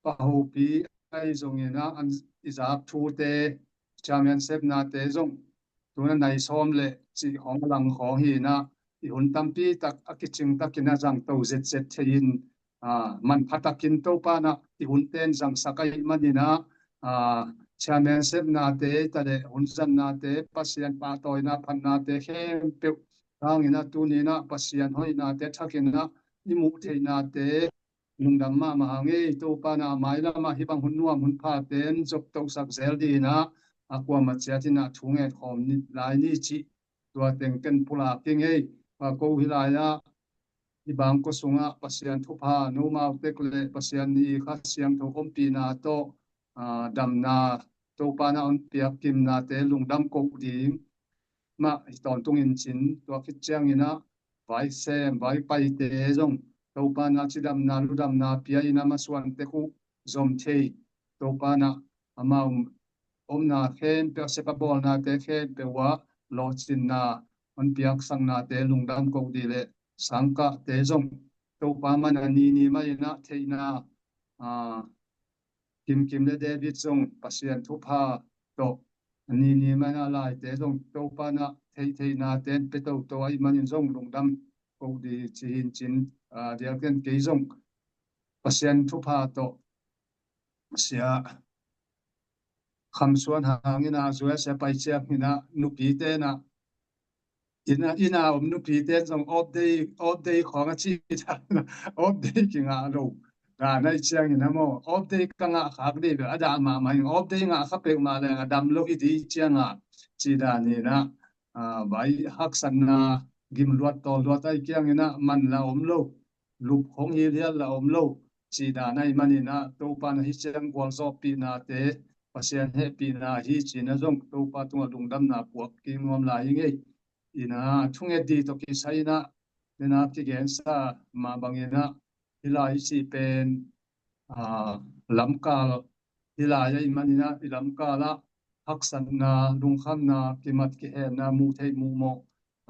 pa hopi ahi zongin ah an i zak thute chairman sepnate zong tuna nai sawm le cih khawng a lang khawng hinah i hun tampi tak a kicing takin a zangto zetzet thei in, ah, manpha takin Topa na i hun ten zangsak ahih maninah, ah, chairman sepnate ta le hun zannate Pasian pahtawina phatnate khempeuh hanginah tuninah Pasian hoihnate thakinah i muh theihnate lungdam mahmah hang ei. Topa na mailamah hih bang hun nuam hun phaten zoptohsak zel dinah a kuamah ciatinah thu ngen khawm lai ni cih tua teng ken pulak ing ei. Pa ko hih lai-ah hih bang ko sungah Pasian thupha, nomau tek le Pasian ni Kha Siangtho ompihna tawh, ah, damna Topa na hong piak kimnate lungdam koh ding mah hi tawntungin cin, tua khit cianginah vai sem vai paite zong Topa na cidamna ludamna pia in a masuan tek uh zom thei, Topa na amau omna khempeuh a sep a bawlnate khempeuh ah lawhcinna hong piaksaknate lungdam koh dih le sangkahte zong Topa man a nini mah inah theihna, ah, Kimkim le David zong Pasian thupha tawh a nini mah inah laite zong Topa na theihtheihna ten pe toto ahih manin zong lungdam koh dih cihin cin, ah, dialken kei zong Pasian thupha tawh sia Kham Suan hangin a zuai sia pai ciak hinah nupi tenah ina, ina om nupi ten zong off day, off day khawng a ci ta, off day kingah lo. Ga nai ciangin a maw, off day ka ngah khak dih bel a dah mahmah in, off day ngah kha peuhmah leng a dam lo hi dih ciangah ci dan hinah, ah, vai haksatna gim luat tawl luat ai kianginah man la om lo, lup hong hilhial la om lo. Ci dan ai maninah Topa na hi ciang gualzawhpihnate, Pasian hehpihna hi cina zong Topa tungah lungdamna puak kik nuam lai hi ngei. Ina thunget dih tawh kisai inah nena kigensa mah banginah hih lai i cih pen, ah, lamkal hih lai ahih maninah i lamkalah haksatna, lungkhamna, kimat kihenna, muh theih muh mawh,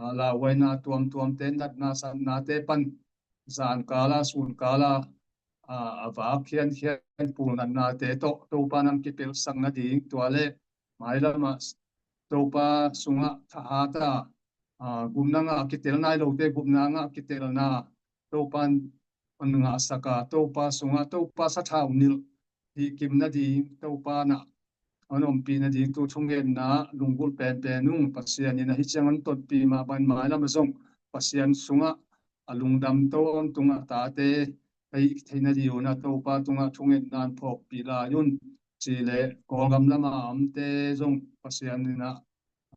ah, lauhuaina tuamtuamte, natna satnate pan zankala sunkala, ah, a vak khiankhian pulnatnate tawh Topa nang kipelhsak nading tua le mailamah Topa sungah thahata, ah, gupna ngah kitel nai lote gupna ngah kitelna Topa in hong ngahsaka, Topa sungah Topa sathau nilh hih kim nading, Topa na hong ompih nading tu thungetna lunggulh penpen ung. Pasian in ahi ciang hong tonpih mah bang mailam a zong Pasian sungah a lungdam to hong tungah tate ahi thei nading un a Topa tungah thungetna hong phawkpih lai un. Ci le Kawlgam lamah a omte zong Pasian in a,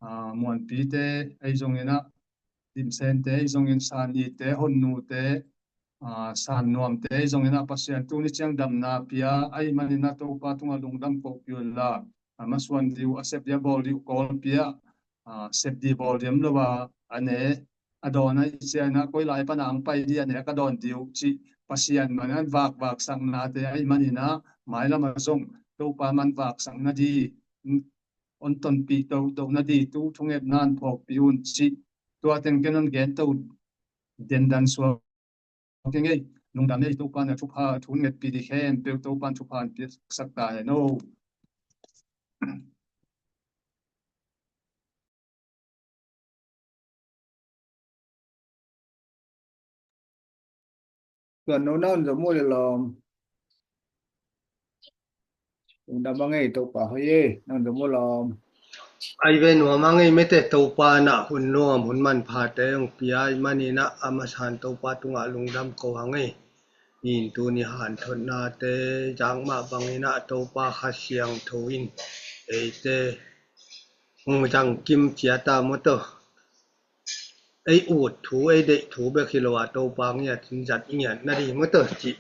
ah, muanpite ahi zongin a, dimsente ahi zongin, sannite, honnute, ah, sannuamte ahi zongin a, Pasian tuni ciang damna pia ahih manin a Topa tungah lungdam kohpih unla, a masuan dih uh, a sep dih a bawl dih uh Kawlpi ah, ah, sep dih bawl dih om lo a, a ne a dawn ahih ciangin a, koi lai pan a hong pai dih a ne a ka dawn dih uh cih Pasian man an vakvaksaknate ahih manin a, mailam a zong Topa man vaksak nading hong tonpih dohdoh nading tu thungetna hong phawkpih un cih tua teng ken hong gen to dendan suak ing ei. Lungdam ei. Topa na thupha thu ngetpih dih khempeuh Topa in thupha hong piaksak ta hen o. Tuan no na hong zom uh le lawm. Lungdam a ngei Topa hoih e, na hong zom uh lawm. Ai ve nuam a ngei mete Topa na hun nuam hun manphate hong pia ahih manin a, a masa in Topa tungah lungdam ko a ngei. In tuni hanthotnate zak mah bangin a Topa Kha Siangtho in eite hong zang kim ciat a maw taw. Ei ut thu, ei deih thu bek hi lo a Topa ngiat in zat i ngiat nading maw taw cih,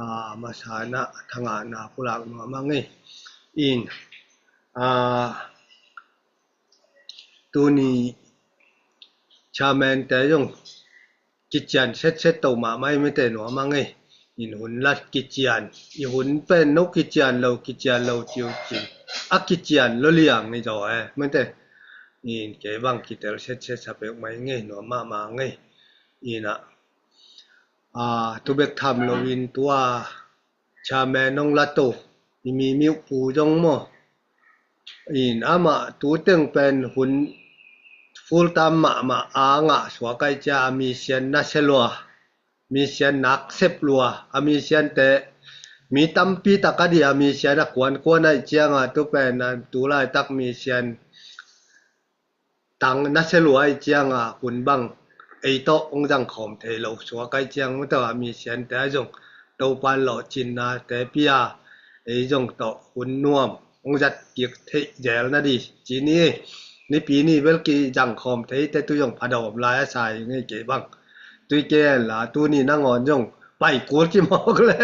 ah, masa in a thangahna pulak nuam a ngei. In Aa, tuni chairman te zong kician setset to mahmah i mite nuam a ngei. In hun la kician, i hun pen no kician lo, kician lo ciu cin. A kician lo liang i zaw e, mite. In kei bang kitel setset sa pek mai ngei, nuam mahmah ngei. Ina, aa, tu bek tham lo in tua chairman hong la to, i mi miuh pu zong maw. In amah tu teng pen hun full time mahmah a ngah suak ai cia a mi sian na se lua, mi sian nak sep lua, a mi sian te mi tampi tak a di a mi sian a kuankuan ai cianga tu pen a tu laitak mi sian tang na se lua ai cianga hun bang ei tawh hong zang khawm thei lo suak ai ciang mawtaw a mi sian te a zong Topan lawhcinna te pia ei zong tawh hun nuam hong zat kik theih zel na di ci ni. Nipi ni bel ki zang khawm thei te tu zong phadawm lai a sai ngei kei bang. Tui ke la tuni nangawn zong pai kul ci mawk le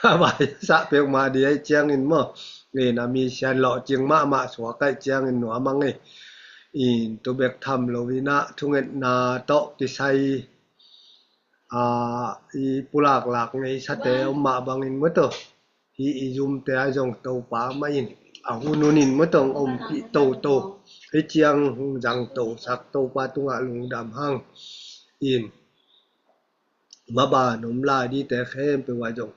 a bai sa pek ma di ai ciangin maw. Ngei na mi sian lawhcing mahmah suak ai ciangin nuam a ngei. In tu bek tham lo ina thungetna tawh kisai, aa, i pulaklak ngei sate om mah bangin mawtaw. Hi i zumte a zong Topa mah in a hun hunin mawtaw hong ompih toto. Hi ciang hong zang to sak Topa tungah lungdam hang. In maban om lai dite khempeuh a zong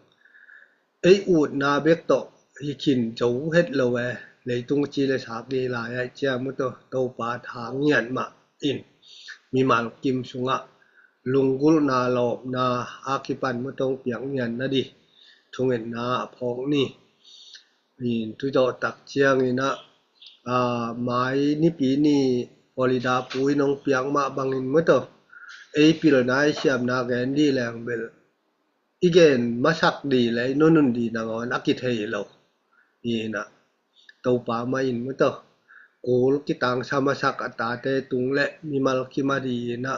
ei utna bek tawh hi khin zo het lo e. Leitung ci le sak gei lai ai ciang mawtaw Topa tha ngiat mah in mimal kim sungah lunggulhna lawpna a kipan mawtaw hong piak ngiat na di thungetna a phawk ni. In tu zawh tak ciangin ah, aa, mai nipi ni Florida pu in hong piak mah bangin mawtaw ei pilna i siamna gen di leng bel i gen masak di le i nunun di nangawn a kithei lo. Ina Topa mah in mawtaw kul kitangsa masak a tate tung le mimal kim a di ina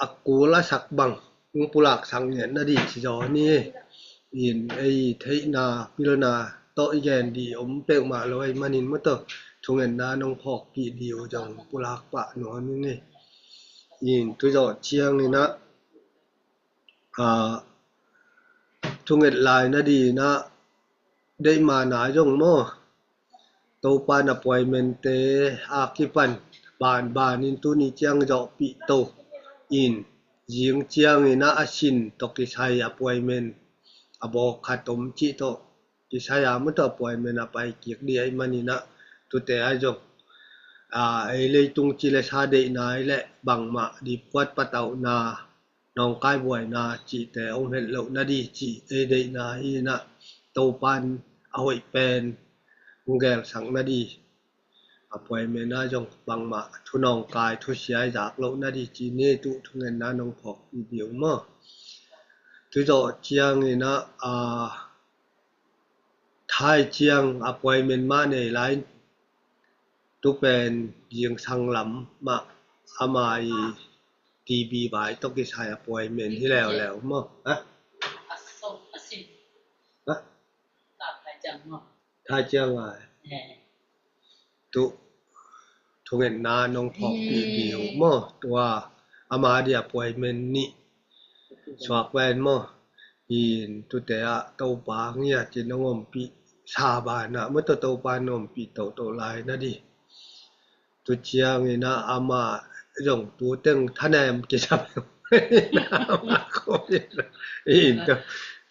a kul a sak bang hong pulak sak ngiat na di ci zaw ni. In ei theihna pilna tawh i gen di om peuhmah lo ei manin mawtaw thungetna nong phawkpih di uh zong pulak pah nuam i ngei. In tu zawh ciangin ah, aa, thunget lai na di ina deihmana zong maw Topan appointment te a kipan banbanin tuni ciang zawhpih to. In zing ciangin ah a sin tawh kisai appointment a bawk khat om cih tawh kisai a mawtaw appointment a pai kik di ai manin ah tute ai zong, aa, ei leitung ci le sa deihna i le bangmah dipkuat patauhna nawngkai buaina cihte hong het loh na di cih ei deihna hi ina Topan a hoih pen hong gelsak na di appointment ah zong bangmah thu nawngkai thusia i zak loh na di ci ni tu thungetna nong phawkpih di uh maw. Tu zawh ciangin ah, aa, thai ciang appointment mah nei lai tu pen zingsang lam mah ama i T B vai tawh kisai appointment hi leuleu maw. Ha? Ha? Thai ciang lai. Tu thungetna nong phawkpih di uh maw. Tua ama di appointment nih suak ven maw. In tute ah Topa ngiat in nong ompih sa banah mawtaw Topa nong ompih toto lai na di. Tu ciangin ah ama zong tu teng thanem kisam. In tu,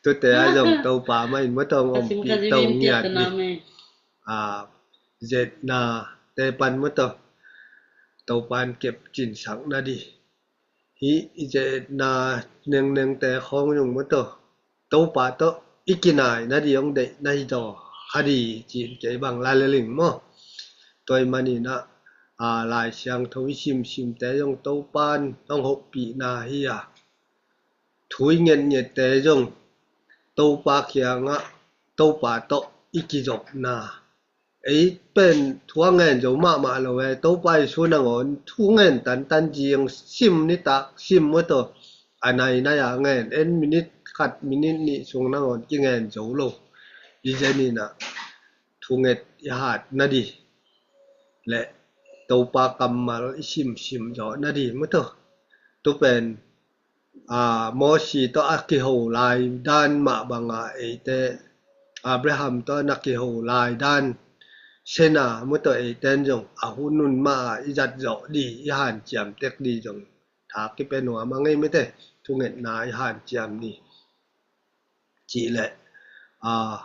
tute ah zong Topa mah in mawtaw hong ompih to ngiat ni. Aa, zetna te pan mawtaw Topan kep cinsak na di. Hih i zetna nengnengte khawng zong mawtaw Topa tawh i kinai na di hong deih na hi zaw kha di cin kei bang lai le ling maw. Tua i manin ah, aa, Lai Siangtho i simsimte zong Topan hong hopihna hi a thu i ngetngette zong Topa kiangah Topa tawh i kizopna. Ei pen thu a ngen zo mahmah lo e, Topa Jesu nangawn thu ngen tantan zing sim nitak sim mawtaw a nai nai a ngen en minit khat minit nih sung nangawn kingen zo lo. I zeninah thunget i hat nading le Topa kammal i simsim zawh nading maw taw. Tu pen, aa, Mosi tawh a kiho lai dan mah banga eite, Abraham tawh na kiho lai dan sena maw taw, eiten zong a hun hun mah a i zat zawh ding, i hanciam tek ding zong tha kipia nuam a ngei mite, thungetna i hanciam ding. Cih leh, aa,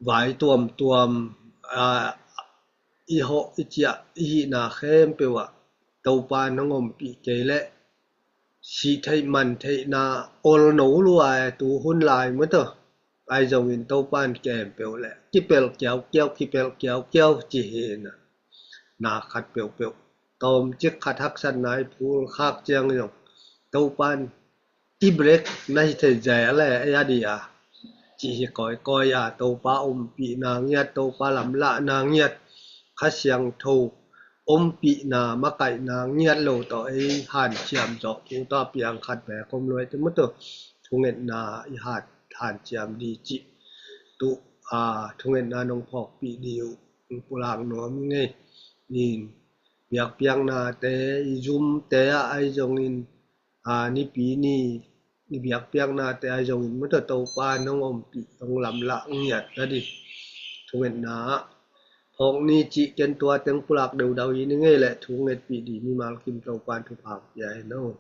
vai tuamtuam, aa, i hawh i ciah i hihna khempeuh ah Topa nong ompih kei leh sih theih man theihna ol no lua e, tu hun lai maw taw. Ahi zongin Topa in kem peuh leh kipelh kiaukiau, kipelh kiaukiau ci hi na. Na khat peuhpeuh tawmcik khat haksatna i phul khak ciang zong Topa in i break na hi thei zel e, ei a ding a, cih hi kawikawi a, Topa ompihna ngiat, Topa lamlahna ngiat, Kha Siangtho ompihna makaihna ngiat lo tawh ei hanciam zawh thu tawh a piang khat bek om lua ei te maw taw. Thungetna i hat hanciam ding cih tu, aa, thungetna nong phawkpih ding uh pulak nuam i ngei. In biakpiaknate, i zumte ah ahi zongin, aa, nipi ni i biakpiaknate ahi zongin maw taw, Topa nong ompih, nong lamlah ngiat nading thungetna ah phawk ni cih ken tua teng pulak deudau i ngei leh thungetpih ding mimal kim Topa in thupha pia hen aw.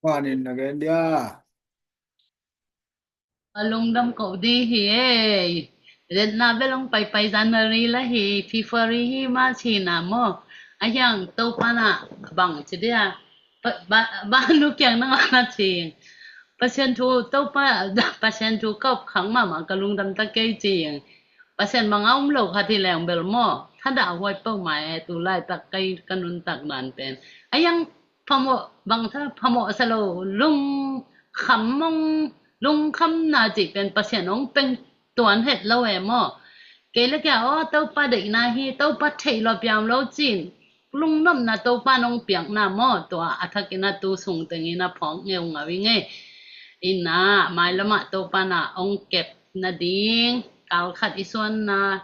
Panin na gen dia. A lungdam ko ding hi e. Retna bel hong paipai January la hi, February hi, March hi na maw. A hiang Topa na bang ci dia. Ba, ba, ba nu kiang na ngana cing. Pasian thu Topa, Pasian thu kop khang mama ka lungdam ta kei cing. Pasian bang a um lo khat hi leng bel maw, thadah huai peuhmah e, tu laitak kei ka nuntak dan pen. A hiang phamawh bang tha, phamawh sa lo, lungkham mong, lungkhamna cih pen Pasian hong peng tuan het lo e maw. Kei le kei a, aw, Topa deihna hi, Topa theih lo piam lo cin. Lungnopna Topa nong piakna maw, tua a thakin a tu sung tengin a phawk ngeungau i ngei. Ina, mailamah Topa na ong kep nading, kal khat i suanna,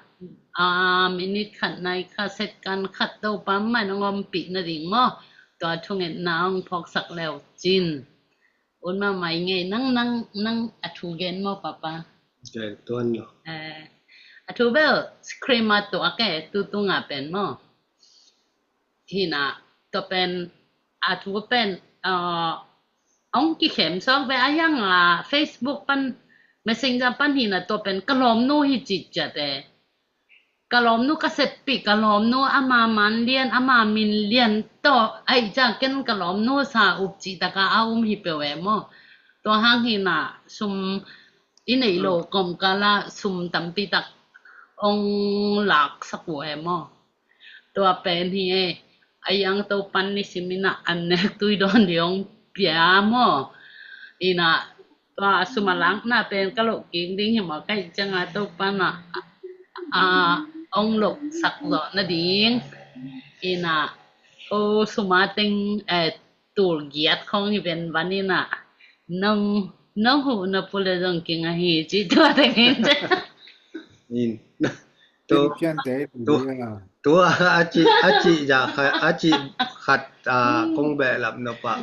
a, minute khat nai khat second khat Topa mai nong ompih nading maw. Tua thungetna ong phawksak leu cin. Un mah mai ngei, nang, nang, nang a thu gen maw, Papa? Gen tuan lo. Eh, a thu bel screen ma tuak e, tu tunga pen maw. Hina, tua pen, a thu pen, ah, ong kikhem sawk ve a hiang a Facebook pan, Messenger pan hina tua pen ka lawmnu hi ci ciat e. Ka lawmnu ka seppih, ka lawmnu ama man lian, ama min lian tawh, aih ciang ken ka lawmnu sa up cih taka a um hi peuh e maw. Tua hang hina sum i neih lo kawmkala sum tampi tak ong laksak uh e maw. Tua pen hi e, a hiang Topan nisim ina an nek tui dawn ding ong pia maw. Ina tua sum a lakna pen ka loh kik ding hi maw, ka hih cianga Topan a, a, ong loh sak zawh nading. Ina, o, sum a teng, eh, tul giat khong hi ven van ina. Nong, nong huh na pu le zong king ahi ci tua teng in. In. Tu, tu, tu a, a ci, a ci za khat, a ci khat, a, kong behlap nop a,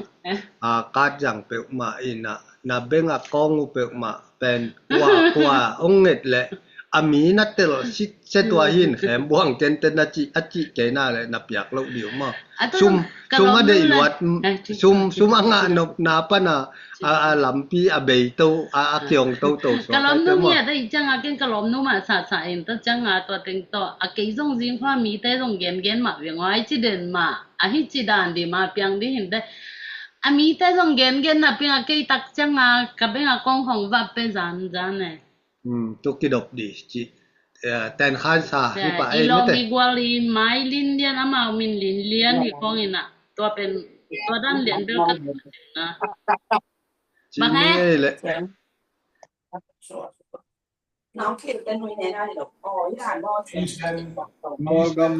a, kat zang peuhmah ina, na beng a kong uh peuhmah pen kua, kua ong nget leh a mi na tel sit se tua hin khem buang tenten a ci, a ci kei na leh na piak loh ding uh maw. Sum, sum a deih luat, sum, sum a ngah nopna pana a, a lampi a bei to, a, a kiong toto suak. Ka lawmnu ngiat a hih cianga ken ka lawmnu mah sasa in, tua cianga tua teng tawh a kei zong zingkhua mite zong gengen mah veng aw, a hih ci den mah, a hih ci dan ding mah piang ding hinte. A mite zong gengen na piang a kei tak cianga ka beng a kong hong vap pe zanzan e. Hmm, tu kidop ding ci. Eh, ten khan sa hi pa ei mate. I lawm i gual i mai lin lian, amau min lin lian hi kong ina. Tua pen, tua dan lian bel ka na. Ci ngei le. Morgan.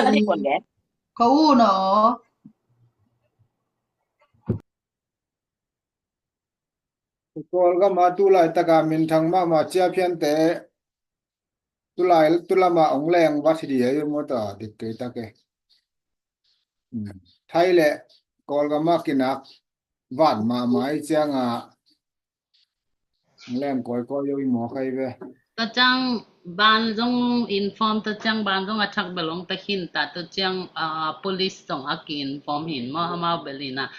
Ka u na. Ka u na. Kawlgam a tu laitaka minthang mahmah ciapiante tu lai, tu lama ong leng vat hi di ei maw ta, dik kei ta ke. Thai le Kawlgam a kinak vat mahmah i cianga ong leng kawikawi o i maw kai ve. Tua ciang ban zong inform, tua ciang ban zong a thak bel ong ta khin ta, tua ciang, ah, police zong a ki-inform hin maw, amau bel ina,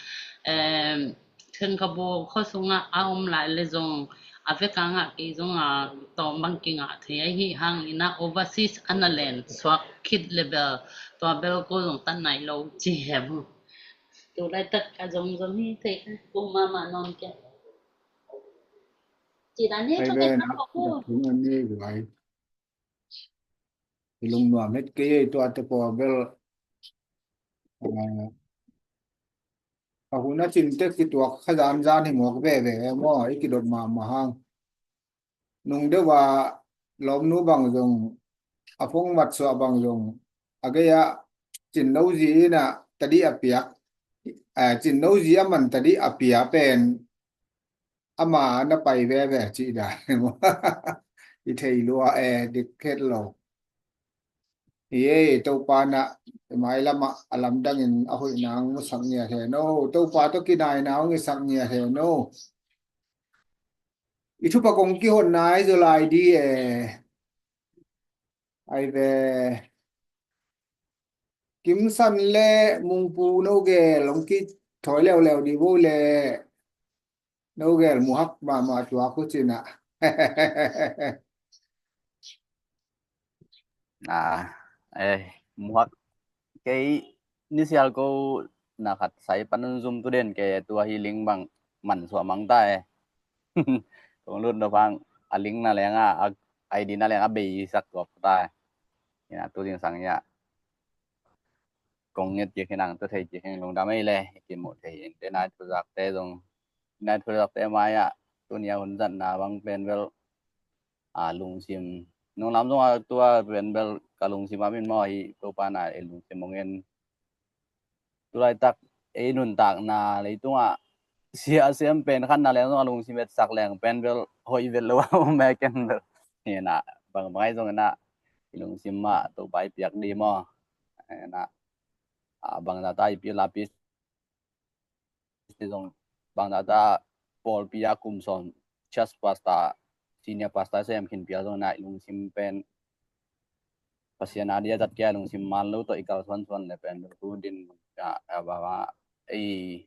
em, Thengkabuk khua sungah a om lai le zong a vekangah kei zong a tawm bang kingah thei ahi hang ina overseas ana len suak khit le bel tua bel ko zong tan nai lo ci hem. Tu laitak a zong zong hi thei ko mama non ke. Ci dan hi thei thak ve thei na thak ko. Thung an ni guai. I lungnuam het kei ei tua te pawh bel, eh, a hun a cin tek kituak kha zan zan hi muak veve e maw, i kidop mahmah hang. Nung deuh a lawmnu bang zong, a phone mat suah bang zong, a gei ah cinno zi in a tadih a piak, eh, cinno zi a man tadih a pia pen ama na pai veve cih dan. I thei lua e, dik het lo. I ei Topa na, i mailamah a lamdangin a hoihna hong musak ngiat hen o. Topa tawh kinaina hong i sak ngiat hen o. I thupak kong kihon nai zaw lai di e. Ai ve. Kimsan le Mungpu no gel hong kithawi leuleu di vo le. No gel muhak mahmah tuak uh cin ah. Ah, eh, muhak kei nisial ko na khat sai pan un zum tu den ke tua hi ling bang man suah mang ta e. Kong lut no pang a ling na leng a, a I D na leng a bei sak gop ta e. Ina tu zingsang ia kong nget kik hinang tu thei kik hing lungdam ei le kimuh thei in te nai thuzak te zong nai thuzak te mai ah tuni a hun zatna bang pen bel a lungsim nung lam zong a tua pen bel ka lungsim a min maw hi Topa na ei lungsim mong en. Tu laitak ei nuntakna leitungah sia a siam pen khatna leng zong a lungsim etsak leng pen bel hoih vet lo a um e ken bel. Hi na bang bang ai zong na i lungsim mah Topa i piak di maw. Na a bang data i pi la pi zong bang data pawlpi a kum sawm church pastor senior pastor sem khin pial zong na i lungsim pen Pasian a dia zat kia lungsim man lo tawh i kal suan suan le pen tu din a bang a ei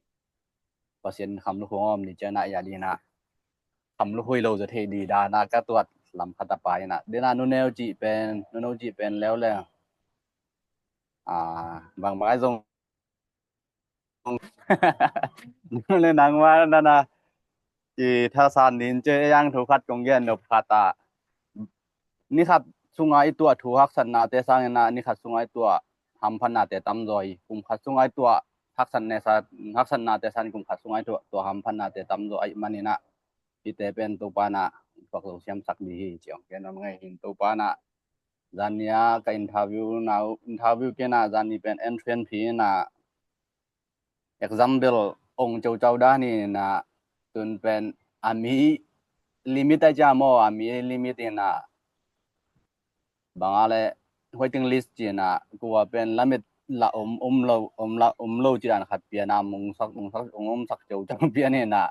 Pasian kham lu huang om ni ciana ia dina kham lu hui lo za thei di dana ka tuat lam khat a pai na dina nuneu cih pen nuneu cih pen leu le a bang bang ai zong le nangma nana i thasan din ce yang thu khat kong gen nop khat a ni khat sunga i tuah thu haksatna te sangina ni khat sunga i tuah hamphatna te tamzaw i kum khat sunga i tuah haksatne sa haksatna te san kum khat sunga i tuah tuah hamphatna te tamzaw a i manina i te pen Topa na pak lo siam sak di hi ciong ken om ngai hin Topa na zania ka interview na interview kena zani pen entrance fee na example ong ceucau dani na tun pen a mi limit a jam aw a mi limit ina banga le waiting list cina kua pen lamit la om om lo om la om lo cidan khat piana mungsak mungsak ong omsak ceucau pianina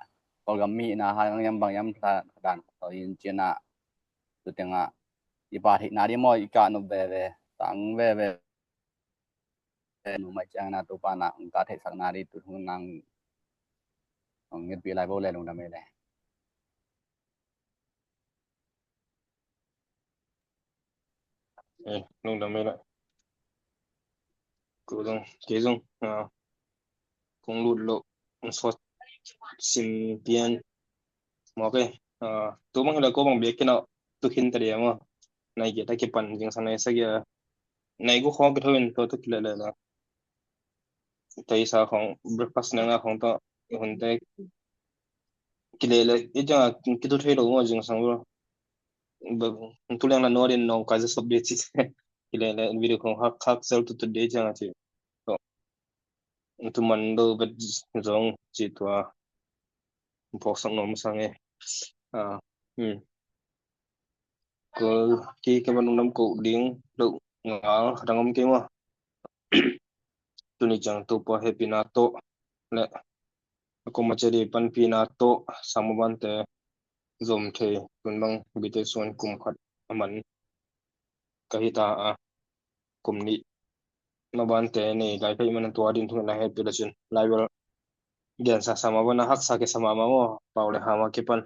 Kawlgam mi na ha yam bang yam dan khat in cina tutenga i pa theihna di maw i ka nop veve tang veve numai ciang na Topa na hong ka theihsakna di tu hong nang hong ngetpi lai bo le lungdam ei le. Eh, lungdam ei le. Ko zong, kei zong, ah, kong lut lo, kong sawt sim pian. Mawk ei, ah, tu bang hi le ko bang biak kina tu khin ta dia maw. Nai kia ta kipan zingsang nai sa kia. Nai gu khawng kitho in tua tu kile le la. Taisa khawng breakfast na nga khawng ta hun te kile le i jang kitu thei lo maw zingsang bro. Tu leng na no din nong ka za sop de ci. Kile le video khawng hak hak sel tu tu de jang ci. Tu man do bet zong ci tua. Phawksak nuam sang e. Ah, hmm. Ko ki ka van lungdam ko ding lo ngal dang om kei maw. Tuni ciang Topa hehpihna tawh le a koma cia di panpihna tawh sang mabante zom thei tun bang bite suan kum khat a man ka hita a kum nih mabante nei lai ka hih man tua din thungetna hehpih le cin lai bel gensa sa mabana haksa kisa mama maw pau le hama kipan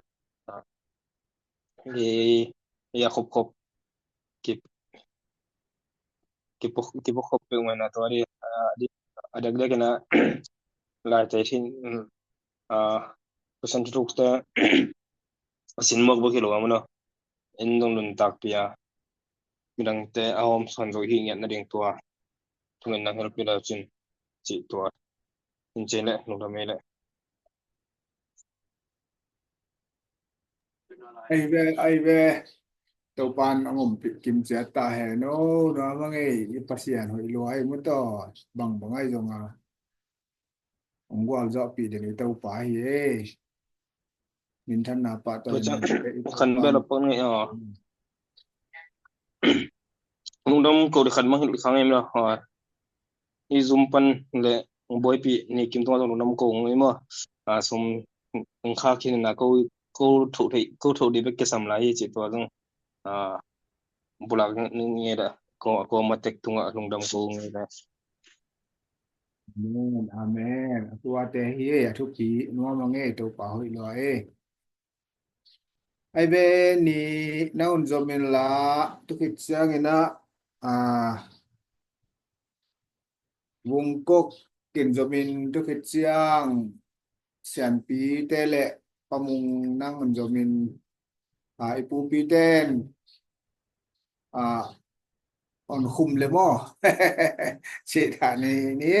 i i a khop khop ki kipo kipo khop pe mai na tua di a di a dak dak na lai te thin a pasan tu te a sin mok bo kilo amano in dong lun tak pia midang te a hom son zo hi ngiat na ding tua thungen na help pia la cin ci tua in cin le lungdam ei le. Ai ve ai ve. Topan a ngom pit kim ciat ta he no no ma ngei i Pasian hoih lua ei mu to bang bang ai zong a ong gual zawh pi ding i Topa hi e. Min than na pa to kan bel a pang ngei a lungdam ko di khan mang hi kha ngei mi la ha. I zum pan le buaipi ni kim tunga zong lungdam ko ngei maw. A sum ong kha khin na ko ko tho thei ko tho di bek ke sam lai hi ci tua zong a bulak ni nge da ko ko ma tek tunga lungdam ko nge da. Amen amen. A tua te hi a thupi nuam a nge Topa hoih lua e. Ai ve ni na un zom in la tukit ciang ina a vungkok kin zom in tukit ciang sianpi te le pamung nang un zom in a i pupi ten a on khum le maw. Cih ta ni ni.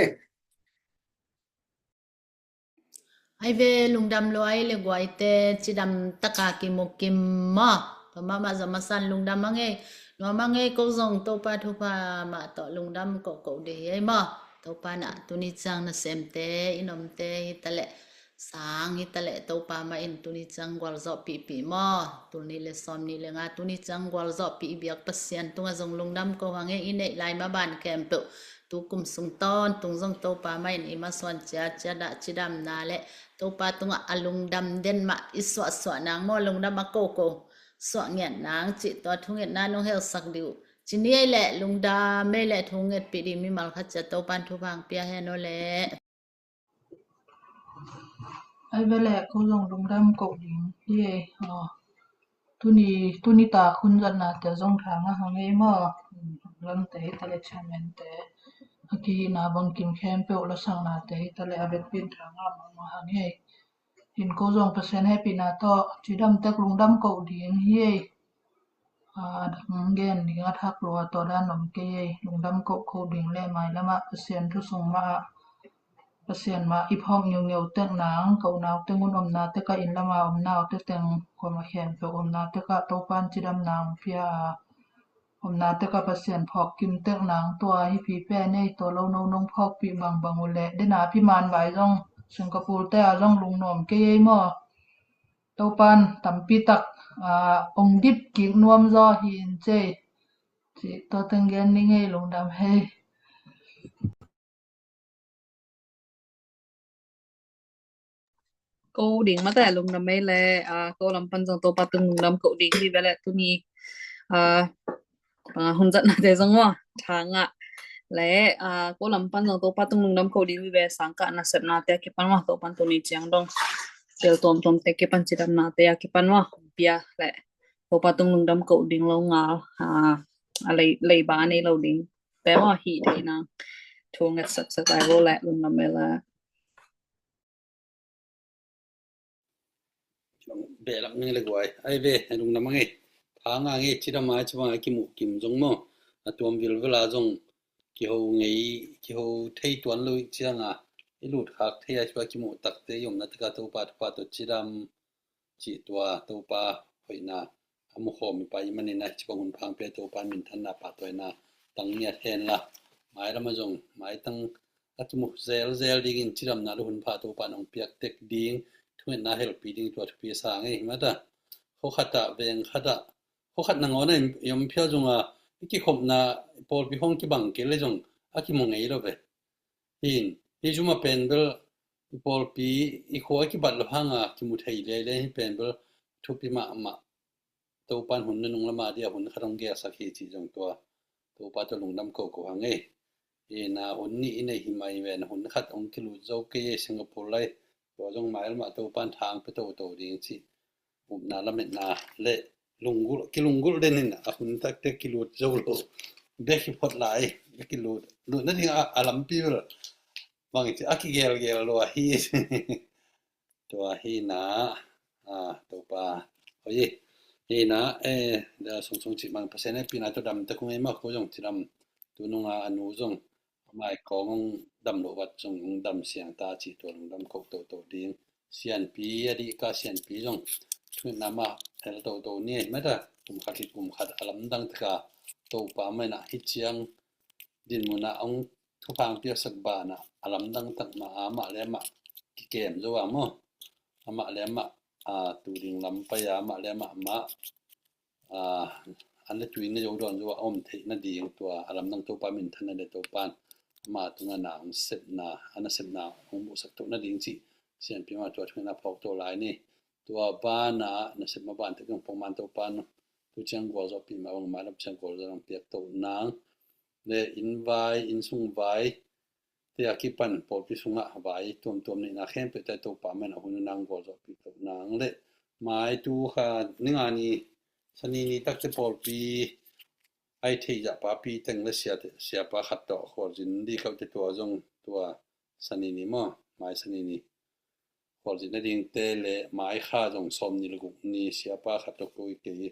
Ai ve lungdam luai le guaite cidam taka kimukim maw. Pamama zamasan lungdam a ngei. Nuam a ngei ko zong Topa thupha mah tawh lungdam kohkoh dih hi ei maw. Topa na tuni ciang nasemte i nomte hi ta leh sang hi ta leh Topa mah in tuni ciang gualzawh pihpih maw. Tul nih le sawm nih le nga tuni ciang gualzawh pih i biak Pasian tungah zong lungdam ko hang ei i neih lai mah ban khempeuh. Tu kum sung tawntung zong Topa mah in i masuan ciatciat ah cidamna le Topa tungah a lungdam den mah i suahsuah nang maw lungdam a koko suah ngiat nang cih tua thungetna nong helsak dih uh. Ci ni ei leh lungdam ei leh thungetpih dih mimal khat ciat Topa in thupha hong pia hen aw leh. Ai ve leh ko zong lungdam koh ding hi ei. Tuni tuni ta khun zatnate zong thang a hang ei maw. Lamte hi ta le chairmante a kihihna bangkim khempeuh lasangnate hi ta le a vetpin thang a mangmang hang ei. Hin ko zong Pasian hehpihna tawh cidam tek lungdam koh ding hi ei. A dang gen ding a thak lua tawh dan om kei ei. Lungdam koh koh ding le mailamah Pasian thusung mah ah Pasian mah i phawk ngeungeu tek nang ka unau teng un omna teka inn lama omna aw teteng kuama khempeuh omna teka Topan cidam nang pia a omna teka Pasian phawk kim tek nang tua hi pi pen ei tua lo no nong phawkpih bangbang uh leh dena pi man vai zong Singapore te a zong lungnuam kei ei maw. Topan tampi tak ong dip kik nuam zaw hi in cei cih tua teng gen ni ngei lungdam hei. Ko ding mate lungdam ei le ko lam pan zong Topa tung lungdam ko ding hi ve le tuni hun zatnate zong maw thangah le ko lam pan zong Topa tung lungdam ko ding hi ve sangkah nasepnate a kipan maw Topan tuni ciang dong tel tuamtuamte kipan cidamnate a kipan maw pia le Topa tung lungdam ko ding lo ngal a leiba a nei lo ding te maw hih theih nang thu nget saksak lai vo le lungdam ei le. Behlak ngei le guai ai ve lungdam a ngei thanga ngei cidam ai cibang a kimuh kim zong maw a tuam vilvela zong kiho ngei kiho thei tuan lo cianga i lut khak thei a cibang a kimuh takte i omna taka Topa Topa tawh cidam cih tua Topa hoihna a mukhawm i pai i manin a cibang hun phang pia Topa minthanna pahtawiina tang ngiat henla mailama zong maitang a kimu zelzel dingin cidamna le hun pha Topa nong piak tek ding thungetna helpi ding tua thupi a sa ngei hi mata. Khua khat ah, veng khat ah, khua khat nangawn a i om phial zong a, i kikhopna pawlpi hong kibang kei le zong a kimu ngei lo ve. Hin, hi zuma pen bel i pawlpi, i khua a kibat lo hanga kimu thei liailiai hi pen bel thupi mahmah. Topan hun na nung lama dia hun khat hong gelsak hi cih zong tua Topa tua lungdam koko hang ei. Ina hun nih i nei hi mai ve na hun khat hong kilut zo kei ei Singapore lai. Tua zong mailmah Topan thang pe toto ding cih upna lametna le lunggulh, kilunggulh den in a hun takte kilut zo lo. Bek hi phot lai, kilut, lutna ding a, a lampi bel bang i ci a kigelgel lo ahi. Tua hi na, a, Topa. Oi, hi na, e, da sungsung cih mang Pasian e pina tua dam ta kung ei ma ko zong ci dam. Tu nunga a nu zong a mai kong hong dam lo vat zong hong dam siang ta cih tua lungdam kok toto ding. Sianpi a dih ka sianpi zong thuitna mah hel toto ni ei mata kum khat hi kum khat a lamdang taka Topa mai na hi ciang din muna hong thupha piaksak banah a lamdang tak mah a mah le mah kikem zo a maw? A mah le mah, a, tu ding lam pai a mah le mah mah, a, an le tui na zo dawn zo a om theih nading tua a lamdang Topa minthanna le Topan ama tunga na hong sepna, a nasepna hong buhsak toh nading cih sianpi mah tua thuina phawk to lai ni. Tua banah nasep ma ban tek zong pongman Topan tu ciang gualzawhpih mah bang mah lam ciang gualzawh piak toh nang le inn vai, inn sung vai, te a kipan pawlpi sungah vai tuamtuam neihna khempeuh te Topa men a hun nang gualzawhpih toh nang le mai tu kha ninga ni sani ni takte pawlpi ai thei zah papi teng le sia, siapa khat tawh khualzin di kauh te tua zong tua sani ni maw mai sani ni khualzin na ding te le mai kha zong sawm ni le guk ni siapa khat tawh koi kei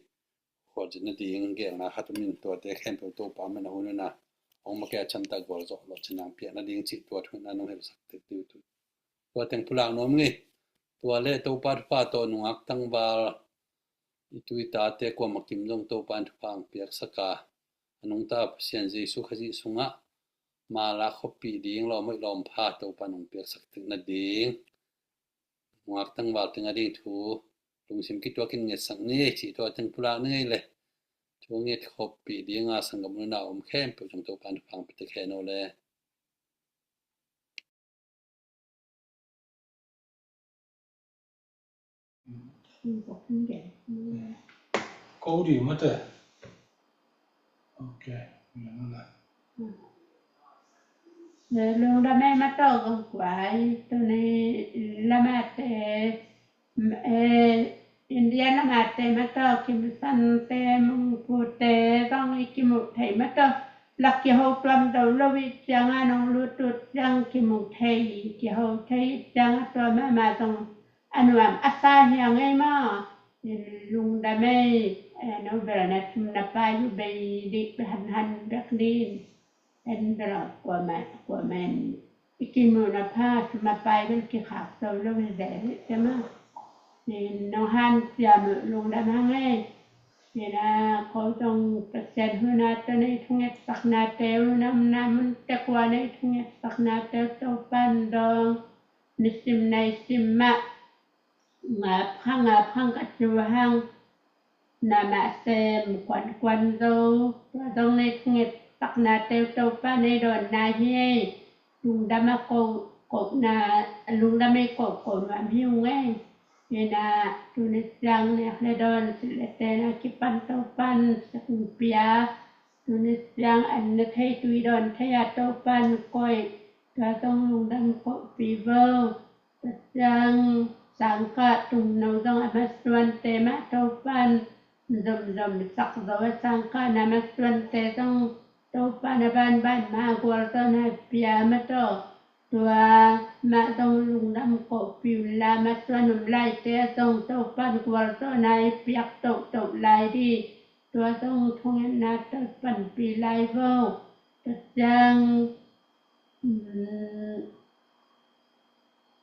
khualzin na ding gelna khat um in tuate khempeuh Topa men a hun una hong makia chamtak gualzawh lawh cinang piak nading cih tua thuina nong helsak tek diu tu. Tua teng pulak nuam ngei. Tua le Topa thupha tawh nungak tangval i tu i tate kuamah kim zong Topa in thupha hong piaksaka a nungta Pasian Jesu Khazih sungah mala khoppih ding lawm hoih lawm pha Topa in hong piaksak tek nading nungak tangval teng a ding thu lungsim kituakin ngetsak ni ei cih tua teng pulak ni ngei le thu nget khoppih dinga sanggam unau om khempeuh zong Topa in thupha hong piatek hen aw le. Ko di mate. Ok. Lungdam ei mate kong kuai tuni lamate India lamate mate kimsante mungpute zong i kimuh thei mate lak kiho tuam do lo i cianga nong lutut ciang kimuh thei kiho thei cianga tua mama zong a nuam a sa hiang ei maw? Lungdam ei. No bel na thum na pai uh bei dih hanhan bek din en bel kuamah kuamah en i kimuh na pha thum a pai bel kikhak zo lo hi ve dih te maw? Nong han ciam uh lungdam hang ei. Nina ko zong Pasian huna tawh nei thunget saknate uh namna mun tekua nei thunget saknate uh Topan dong nisim naisim mah ngap hang ngap hang ka cu hang na mah sem kuan kuan zo tua zong nei thunget saknate uh Topa nei dawnna hi ei. Lungdam a ko kohna lungdam ei ko ko nuam hi ung ei. Nina tuni siang nek le dawn silh le tena kipan Topan sakpia tuni siang an na thei tui dawn thei a Topan koih tua zong lungdam kohpi vo. Tua ciang sangkah tumno zong a masuante mah Topan zomzom sak zo a sangkah na masuante zong Topan a banban ma gualzawhna pia mataw. Tua mah zong lungdam kohpi unla masuan um laite zong Topan gualzawhna i piak tohtoh lai di. Tua zong thungetna Topan pi lai vo. Tua ciang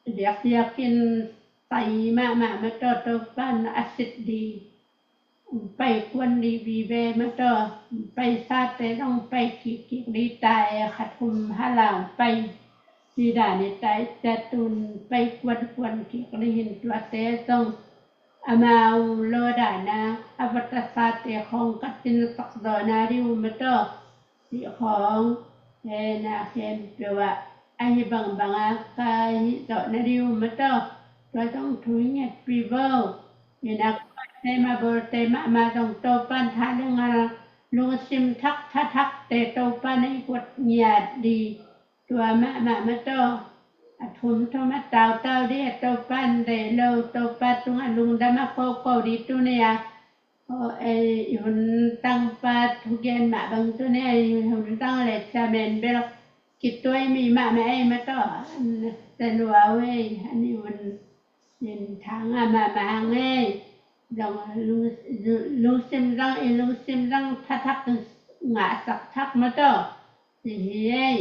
diakdiakin sai mahmah mataw Topan a sit di. Pai kuan di vive mataw pai sate zong pai kikkik di ta e khat hum hala pai Sida ni tai cia tun pai kuan kuan kik lihin tuate zong amau lo dana a vatasate khong ka tinsak zawna diu mataw. Sih khong hena khempeuh ah ahi bangbanga ka hih zawna diu mataw. Tua zong thu hi ngetpi vo. Ina kuate ma bolte mahmah zong Topan tha lengal lungsim thak tha thakte Topan ei kuat ngiat di. Tua mahmah mataw. A thum thum a tautau di a Topan dei lo Topa tungah lungdam a koko di tunia. Aw ei i hun tangpa thugen mah bang tunia i hun tang le camen bel kituai mi mahmah ei mataw. An na sa lua wei an i hun in thanga mahmah hang ei. Zong lungsim zang i lungsim zang thathak ngahsak thak mataw. Hi hi ei,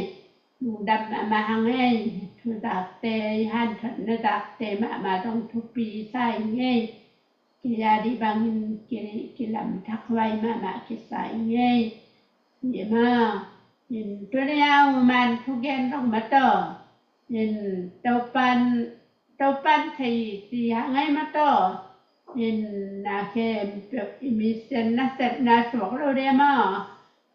lungdam mahmah hang ei, thu zakte, i hanthotna zakte mahmah zong thupi sa ing ei. Kei a dih bangin kilamthak huai mahmah kisa ing ei. Hi ma, in tunia uman thugen zong mataw. In Topan Topan thei ci hang ei mataw. In na khempeuh i misian nasepna suak lo de maw.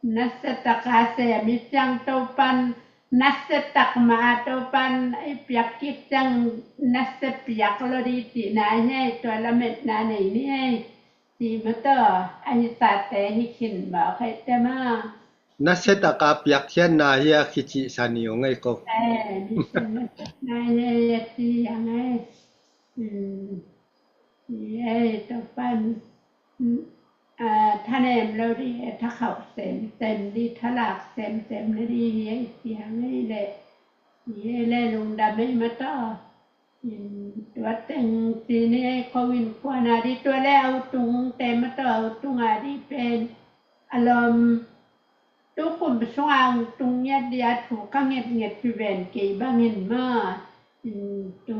Nasetak a sem i ciang Topan nasetak ma a Topan i piak kik ciang nase piak lo di cihna hi ei tua lametna nei ni ei. Ci mataw a hi sate hi khin maw khaite maw. Nasetak a piakkhiatna hi a khicihsa ni ong ei ko. Eh, mission nasetak na hi a ci hang ei. Hi ei Topan thanem lo di e thakhauh semsem di thalak semsem na di hi ei ci hang ei leh. Hi ei leh lungdam ei mataw. Tua teng ci ni ei ko in kuana di tua leh a utung te mataw a utung a di pen a lawm. Tukum sunga ong tung ngiat dia thu ka ngetnget pi ven kei bangin ma. Tu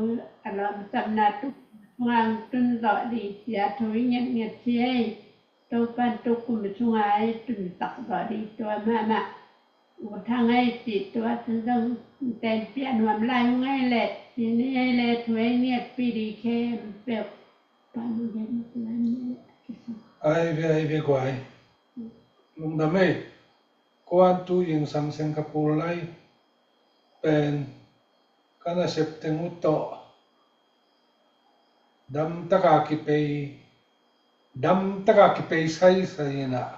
a lawmsamna tukum sunga ong tun zawh di cia thu i ngetnget hi ei. Topan tukum sunga i tunsak zawh di tua mahmah. U thang ei cih tua tun zong tenpiah nuam lai ung ei leh ci ni ei leh thu ei ngetpi di khempeuh. Ai ve ai ve guai. Lungdam ei. Kuan tu ying sang seng ka pul lai pen ka nasep teng uh tawh damtaka kipei damtaka kipei saisai inah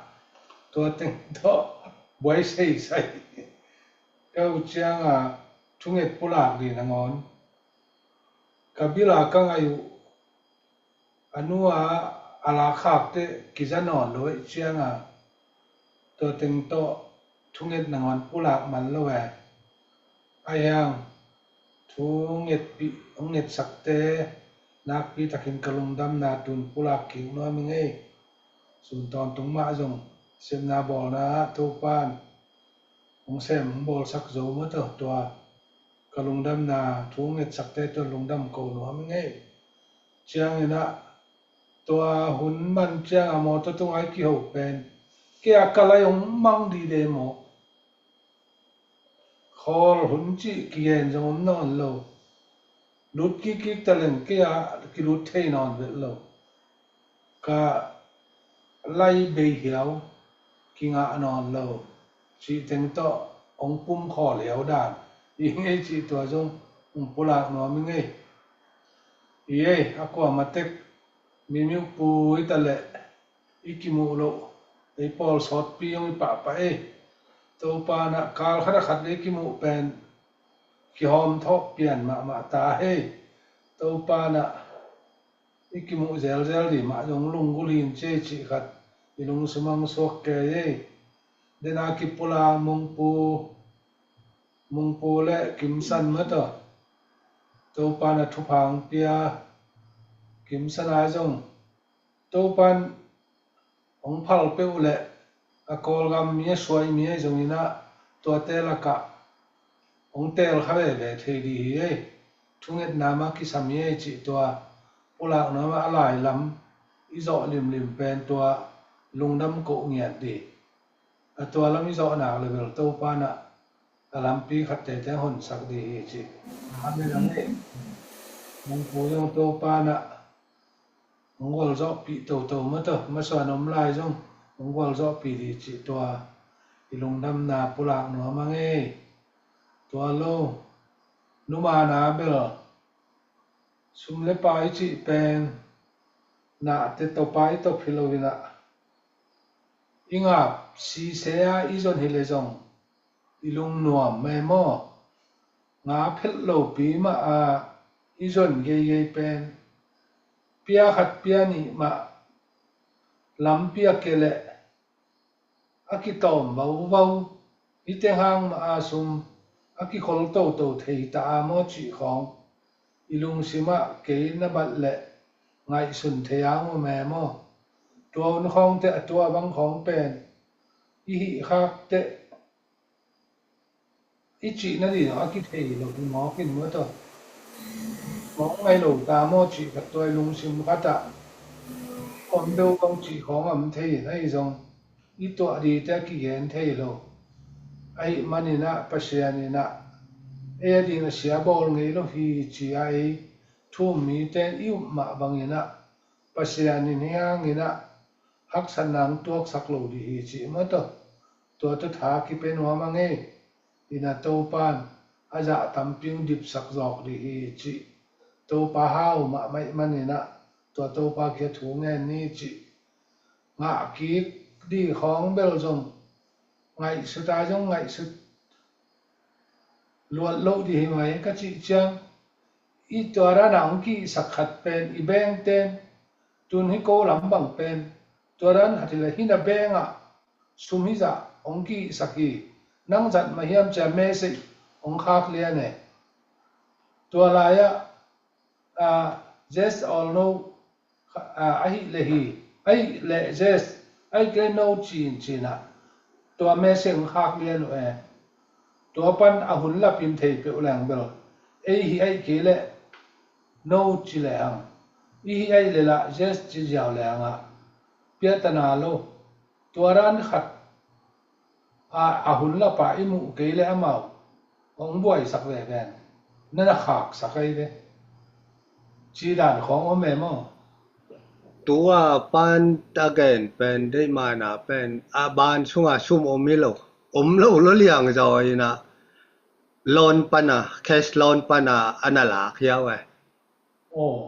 tua teng tawh buai saisai. Ka uh cianga thunget pulak di nangawn ka bila ka ngai uh a nu a a lakhakte kiza nawn lo ei cianga tua teng tawh thunget nangawn pulak man lo e. Ahiang thu ngetpih hong ngetsakte nakpi takin ka lungdamna tun pulak kik nuam ing ei. Sun tawntung mah zong sepna bawlna ah Topan hong sem hong bawlsak zo maw tawh tua ka lungdamna thu hong ngetsakte tua lungdam ko nuam ing ei. Cianginah tua hun man cianga mawtaw tunga i kiho pen kei a ka lai hong mang dide maw? Khawl hun cih kigen zong om nawn lo. Lut kikkik taleng kei a kilut thei nawn vet lo. Ka lai bei hiau kingah nawn lo. Cih teng tawh hong pum khawl hiau dan i ngei cih tua zong hong pulak nuam i ngei. I ei a kuamatek mimiuh pui taleh i kimuh loh ei pawl sawtpi hong i pahpah ei. Topanah kal khat a khat le i kimuh pen kihawm thawh pian mahmah ta hei. Topanah i kimuh zelzel di mah zong lunggulh in ciei cih khat i lungsim ang suak kei ei. Dena kipula mungpu mungpu le kimsan mataw. Topanah thupha ang pia kimsan ai zong Topan hong phal peuh leh a Kawlgam mi a suai mi ahi zonginah tuate lakah hong teel kha veve thei dih hi ei. Thungetna mah kisam hi ei cih tua pulak nuam ah a lai lam i zawh limlim pen tua lungdam koh ngiat dih. A tua lam i zawhnak le bel Topanah a lampi khat tete honsak dih hi ci. Amen, amen. Mungpu zong Topa na hong gualzawhpih toto maw taw, masuan om lai zong hong gualzawhpih dih ci tua i lungdamna pulak nuam a ngei. Tua lo, numana bel sum le pai cih pen nate topa i top hi lo inah, i ngap sise a i zon hi le zong i lungnuam mai maw? Nga phelh lopi mah a i zon geigei pen pia khat pia nih mah lampi a ke leh a kitawm vauvau, i tenghang mah a sum a kikhol toto thei ta a maw cih khawng i lungsimah kei na bat leh ngaihsun thei a ngum e maw? Tua un khawngte a tua bang khawng pen i hih khak teh i cih nading a kithei lo hi mawk in maw taw. Mawk ngai lo ta maw cih khat tua i lungsim khatah om deuh bang cih khawng a om thei in ahi zong i tuah dite a kigen thei lo. Ahi maninah Pasian inah ei a ding a sia bawl ngei lo hi ci a ei thu um mite i up mah banginah Pasian in hi hanginah haksatna hong tuaksak lo dih hi cih maw taw. Tua tawh tha kipia nuam a ngei. Inah Topan a zah tampi hong dipsak zawk dih hi cih Topa hau mahmah maninah tua Topa kia thu ngen ni cih ngah kik dih khawng bel zong ngaihsut a zong ngaihsut luat loh dih hi mai ka cih ciang i tua dan a hong kihsak khat pen i bengten tun hi ko lam bang pen tua dan khat hi le hi na bengah sum hi zah hong kihsak hi. Nang zat mah hiam cia message hong khak lian e. Tua lai-ah a, yes or no, a, ahih leh hi, ahih leh yes, ahih kei no cin cinah tua message khak lian uh e. Tua pan a hun lapin thei peuh leng bel ei hi ahih kei leh no ci leh hang, i hi ahih leh lah yes ci ziau leh hangah piatana lo. Tua dan khat a, a hun lapa i muh kei le amau hong buaisak veve, na na khaksak ahi ve. Ci dan khawng om e maw? Tua pan a gen pen deihmana pen a ban sunga sum om hi lo, om lo lo liang zaw inah lawn pana, cash lawn pana a na lak hiau e.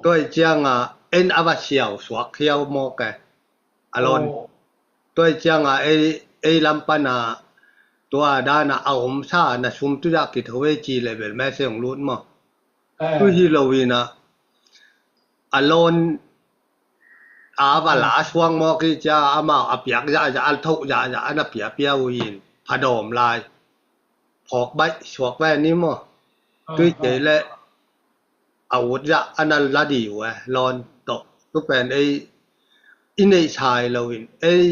Tua ih cianga en a va siau suak hiau mawk e. A lawn tua ih cianga ei, ei lam pana tua dana a omsa na sum tuiah kitho ei ci level message hong lut maw? Tu hi lo inah a lawn a va la suang mawk ih cia amau a piak zahzah a thoh zahzah a na piapia uh in phadawm lai phawk baih suak ve ni maw? Tui kei le a ut zah a na la di uh e, lawn tawh tu pen ei i neih sai loin ei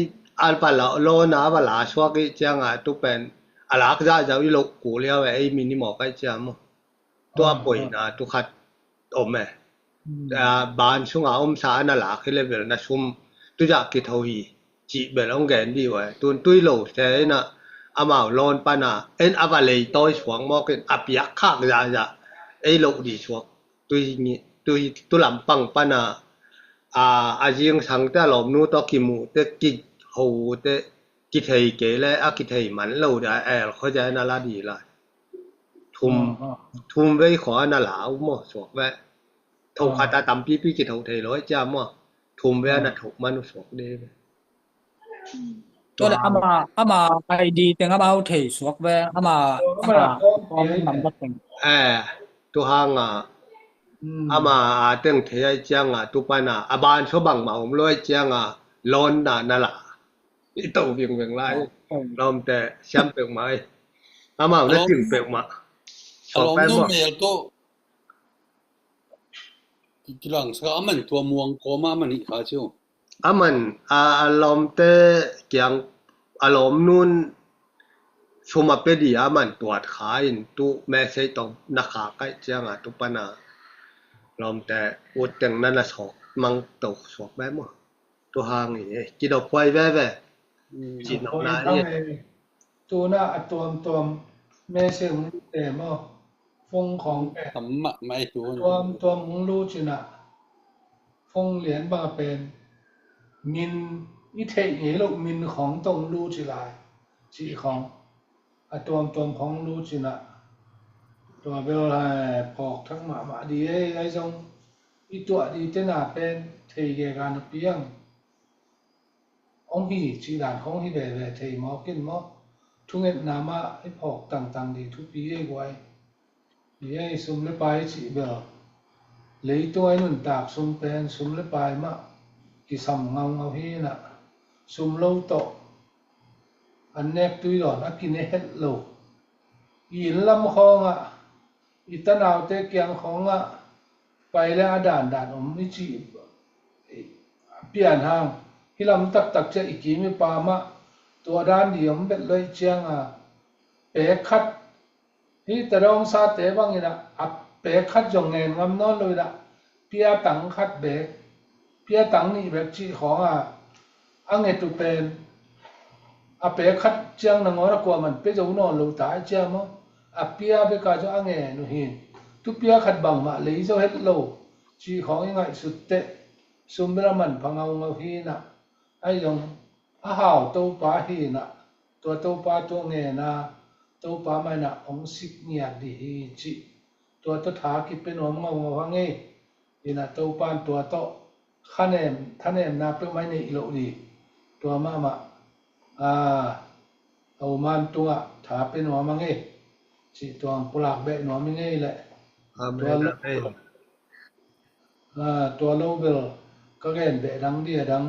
a va la lawn a va la suak ih cianga tu pen a lak zahzah i loh kul liau e, ei mi ni mawk aih cia maw? Tua poina tu khat om e. Ban sunga omsa a na lak hi level na sum tuiah kitho hi cih bel hong gen dih uh e. Tun tui lo se inah amau lawn pana en a va leitawi suak mawkin a piak khak zahzah ei loh dih suak. Tui, tui tu lampang pana a, a zingsangte a lawmnu tawh kimuhte kiho uhte kithei kei le a kithei man lo dia el khuazia in a la dih lai. Thum, thum vei khua na la uh maw suak ve. Tho khat a tampipi kitho thei lo cia maw? Thum vei a na tho man uh suak de ve. Tua le ama, ama I D teng ama au thei suak ve, ama, ama phone number teng. Eh, tu hanga ama a teng thei ai cianga tu pana a ban so bangmah om lo ai cianga lawn na na la. I to vingveng lai. Lawmte siam peuhmah ei. Amau na cing peuhmah. A lawmnu mel tawh kilangsak a, aman tua muang kawma aman hih kha cio. Aman a, a lawmte kiang a lawmnun sum a pia dih aman tuat kha in tu message tawh na kha kaih cianga tu pana lawmte ut teng na na sawk mang to suak bai maw? Tu hang hi e, kidop huai veve. Cih nopna hi e. Tuna a tuamtuam Message hong lut te maw, phone khawng pen tam mahmah ei tu. Tuamtuam hong lut cih ah, phone lian bang a pen min, i theih ngei loh min khawng tawh hong lut cih lai, cih khawng, a tuamtuam khawng hong lut cih ah, tua bel hai phawk thak mahmah ding ei. Ahi zong i tuah ding tena pen thei gega na piang hong hi cih dan khawng hi veve thei mawk in maw, thungetna mah i phawk tangtang ding thupi ei guai. Hi ei, sum le pai cih bel leitung a i nuntak sung pen sum le pai mah kisam ngaungau hi in ah, sum lo tawh an nek tui dawn a kine het lo. I inn lam khawngah, i tanaute kiang khawngah pai le a dandan om i cih pian hang, hi lam taktak ciah i kim i pam ah tua dan ding om bet lo i ciang a, pek khat, hi tadawng sate bangin ah, a pek khat zong ngen ngam nawn lo in ah, pia tang khat bek, pia tang nih bek cih khawng a, a nget uh pen a pek khat ciang nangawn a kuaman pia zo nawn lo ta i ciam aw. A pia bek a zong a ngen uh hi. Tu pia khat bangmah lei zo het lo cih khawng i ngaihsut teh, sum bel a manpha ngaungau hi in ah, ahi zong a hau Topa hi in ah, tua Topa tua ngen a, Topa mah in ah hong sik ngiat ding hi cih, tua tawh tha kipia nuam ngaungau hang ei. In ah Topa in tua tawh thanem, thanemna peuhmah i neih loh ding, tua mahmah a, a uman tungah tha pia nuam hang ei, cih tua hong pulak beh nuam ing ei leh. Amen, tua lo, amen. A, tua lo bel ka gen beh dang ding a dang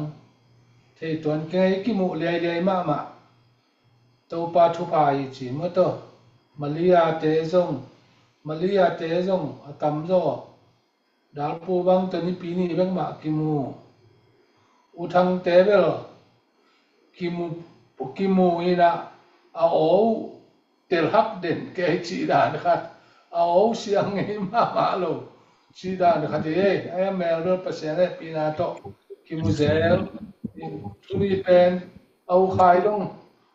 thei tuan kei, kimuh liailiai mahmah. Topa thupha hi ci maw taw. Malia te zong, Malia te zong a tamzaw. Dalpu bang tawh Nipi ni bek mah kimu. U Thangte bel kimu, kimu in ah a aw uh telhak den kei cih dan khat, a aw uh siang ngei mahmah lo cih dan khat hi ei. Ahi a mel bel Pasian hehpihna tawh kimu zel. Tuni pen a U Khai dong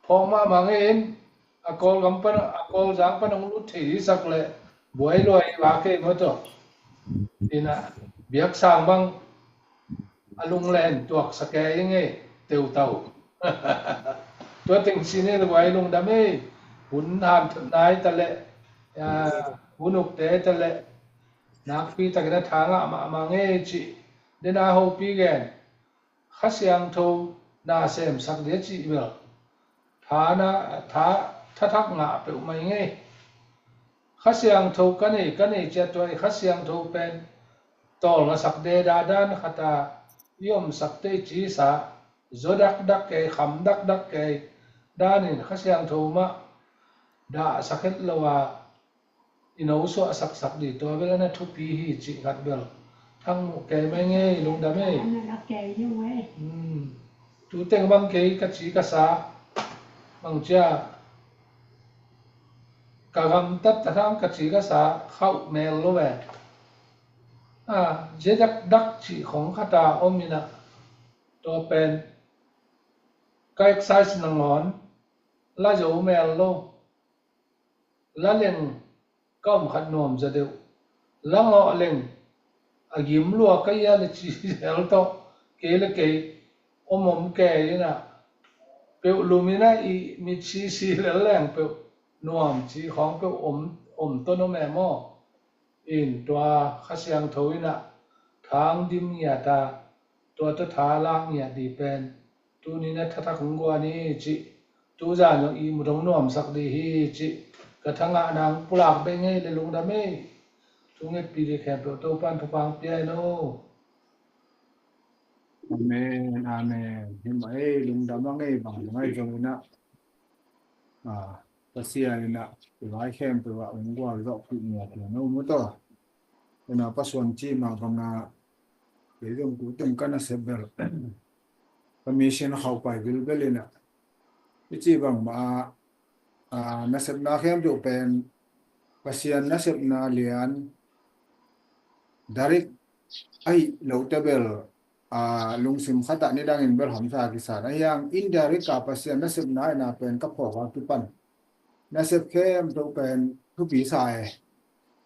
phawk mahmah ngei in, a Kawlgam pan, a Kawlzang pan hong lut thei hi sak leh buai lua hi vak ei maw taw. In ah biaksang bang a lunglen tuaksak ei ing ei, teutau. Tua teng sin ei leh buai lungdam ei. Hun hanthawn nai ta leh, a, hun ukte ta leh nakpi takin a tha ngah mahmah ngei cih. Den a hopih gen, Kha Siangtho na semsak ding a cih bel tha na, tha, tha thak ngah peuhmah ing ei. Kha Siangtho ka nei, ka nei ciat tua i Kha Siangtho pen tawlngasak deda dan khat a i omsak tei cisa, zaw dakdak kei, kham dakdak kei danin Kha Siangtho mah dahsak het lo a i no suahsaksak ding, tua bel a na thupi hi cih khat bel thang muh kei mai ngei, lungdam ei. Hmm. Tu teng bang kei ka ci ka sa bang cia ka gamtat ta thang ka ci ka sa khauh mel lo ve. A, zia dakdak cih khong khat a om in ah, tua pen ka exercise nangawn la zo mel lo. La leng ka om khat nuam zaw deuh. La ngawh leng a gim lua ka hia le ci zel tawh kei le kei om om kei in ah, peuh lum in ah i mit sisi lel leng peuh nuam ci khawng peuh om, om ton om e maw. In tua Kha Siangtho in ah thang dim ngiat a, tua tawh tha lak ngiat ding pen tuni na thathak hong guan hi cih, tuzan zong ihmut hong nuamsak ding hi cih ka thangah nang pulak bei ngei le lungdam ei. Thu ngetpi ding khempeuh Topan thupha hong pia hen aw. Amen, amen. Hi mah ei, lungdam a ngei bang ngai zong in ah, a, Pasian in ah i vai khempeuh ah hong gualzawhpih ngiat hi no mu taw. Ina pasuan ci mah bangah kei zong tu teng ka nasep bel ka mission khaupai vilvel in ah i ci bang mah a, nasepna khempeuh pen Pasian nasepna lian direct ahi lote bel, a, lungsim khatah nidangin bel hamsa kisan ahi hang, indirect a Pasian nasepna ina pen ka phawk a kipan nasep khempeuh pen thupi sa e.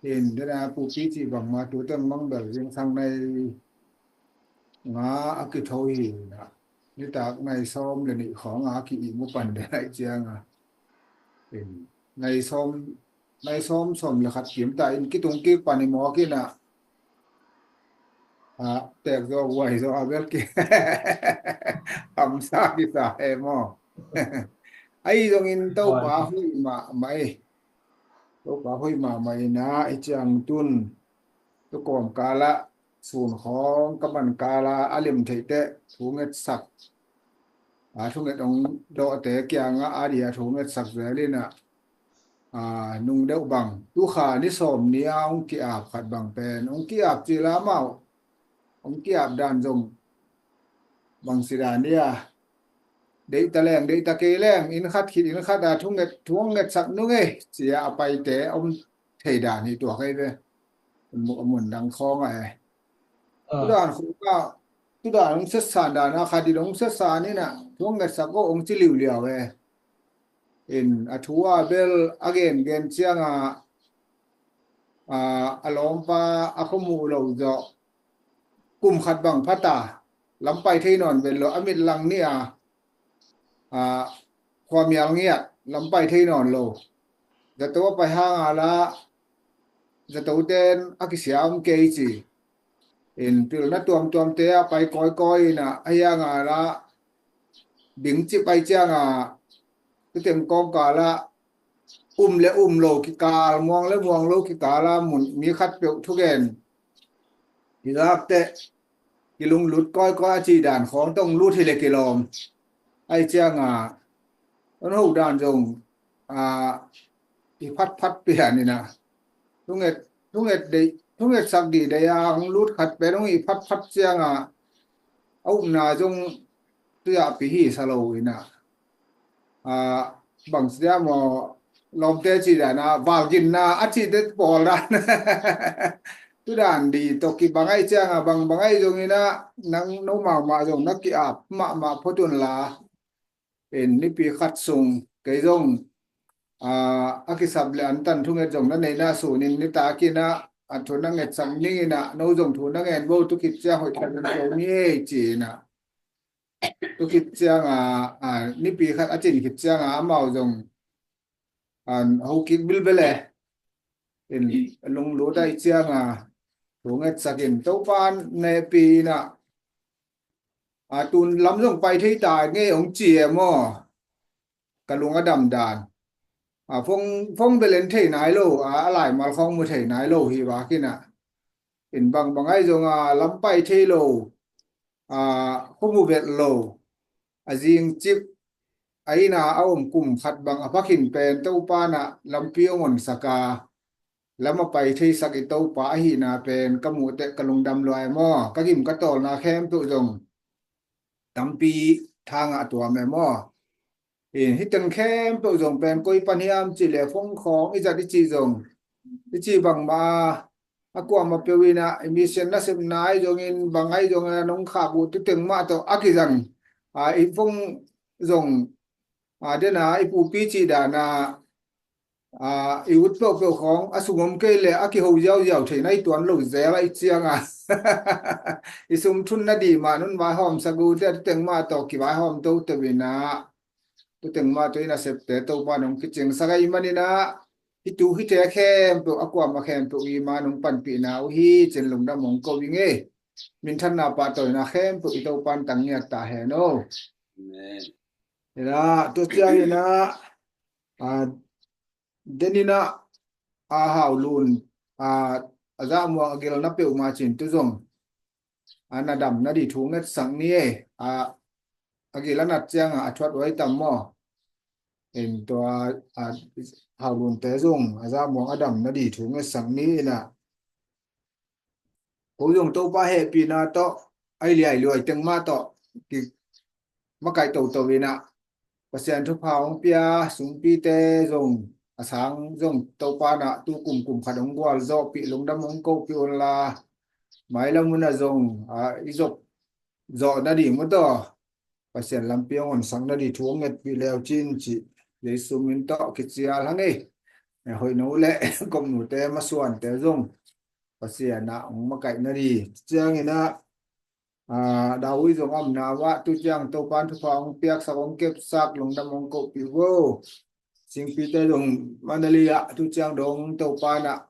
In dena pupi cih bangma tu teng mang bel zingsang nai nga a kitho hi na. Nitak nai sawm le nih khawng a ki-im uh pan den aih cianga, in nai sawm, nai sawm, sawm le khat kim ta in kitung kik pan i mawk ina. A, tek zaw, guai zaw a bel ki hamsa kisa e maw? Ahi zongin Topa hoih mahmah e. Topa hoih mahmah ina, i ciang tun tu kawmkala sun khawng ka man kala a lim theih teh thu ngetsak, a, thunget hong dawhte kiangah a dia thu ngetsak zel ina, a, nung deuh bang tu kha ni sawm ni a hong ki-ap khat bang pen hong ki-ap cila mau hong ki-ap dan zong bang si dan dia, deihta leng deihta kei leng inn khat khit inn khat a thunget, thu hong ngetsak nung e cia a paite om thei dan hi tuak ei ve. Mun, mun dang khawng ah e. Tudan khawng ah, tudan hong setsan dan a khat in hong setsan ina thu hong ngetsak ko hong ci liuliau e. In a thu a bel a gengen cianga, a, a lawmpa a khuamuh lo zawh kum khat bang phata lampai thei nawn ven lo, a mit lang ni a, a, khuamial ngiat lampai thei nawn lo. Zato a pai hanga la zato ten a kisia om kei ci. In pilna tuamtuamte a pai kawikawi ina a hianga la ding ci pai cianga tu teng kawmkala um le um lo kikal, muang le muang lo kikala mun mi khat peuh thugen i lak teh kilunglut kawikawi a ci dan khawng tong lut hi le kilawm. Ahi cianga hon ho dan zong, a, i phatphat pian ina thunget, thunget deih, thungetsak dih deih a hong lut khat pen hong i phatphat cianga a upna zong tuiah pi hi sa lo ina, a, bang sia maw, lawmte ci dan a valginna a cite pawl dan tudan dih tawh kibang ahi cianga bang bang ahi zong ina nang no mahmah zong na ki-ap mahmah phot un la. In nipi khat sung kei zong, a, a kisap le antan thunget zong na neihna sunin nitak ina a thu na ngetsak ning ina no zong thu na ngen bo tu khit ciang hoih khat in keu ni ei ci ina. Tu khit cianga, a, nipi khat a cin khit cianga amau zong an ho kik bilbel e. In lunglut ahi cianga thu ngetsak in Topa nehpi ina, a, tun lam zong pai thei ta ngei hong ci e maw? Ka lung a dam dan. A, phone, phone bel en thei nai lo, a, a laimal khawng mu thei nai lo hi vak ina. In bang bang ahi zonga lam pai thei lo, a, khuamu vet lo, a zing cip a ina a om kum khat bang a pha khin pen Topa na lampi hong honsak a lam a pai theisak i Topa ahihna pen ka muh teh ka lungdam lua e maw? Ka gim ka tawlna khempeuh zong tampi thangah tuam e maw? In hih teng khempeuh zong pen koi pan hiam cih le phone khawng i zat i cih zong i cih bangmah a, a kuamah peuh ina i mission nasepna ahi zongin bang ahi zongin a nong khak uh tu teng mah tawh a kizang, a, i phone zong, a, dena i pupi cih dana, a, i ut peuhpeuh khawng a sung om kei le a kiho ziauziau theihna i tuan lo zel ahi cianga i sum thun nadih mah nong vaihawmsak uh teh tu teng mah tawh kivaihawm toto ina. Tu teng mah tawh i nasepte Topa nong kicingsak ahih manin ah hih tu hihte khempeuh a kuamah khempeuh i ma nong panpihna uh hi cin lungdam hong ko ing e. Minthanna pahtawina khempeuh i Topa in tang ngiat ta hen aw. Amen. Ina, tu ciang ina, a, den ina, a, Haulun, a, a zahmuang a gilna peuhmah cin tu zong a na dam nadih thu ngetsak ni e. A, a gil a nat cianga a thuat huai tam maw? In tua, a, Haulunte zong a zahmuang a dam nadih thu ngetsak ni ina. Ko zong Topa hehpihna tawh a i liailuai teng mah tawh ki makaih toto ina Pasian thupha hong pia sungpite zong a sang zong Topa na tu kum kum khat hong gualzawhpih lungdam hong kohpih unla, mailam una zong, a, i zop zawh nadih mu tawh Pasian lampi hong honsak nadih thu hong ngetpih leu cin cih Jesu min tawh kicial hang ei. Eh, hoih no le, kop nute masuante zong Pasian ah hong makaih na di. Ciangin ah, ah, David zong a omna uah tu ciang Topan thupha hong piaksak, hong kepsak, lungdam hong kohpih vo. Singpite zong Mandalay ah tu ciang dong Topan ah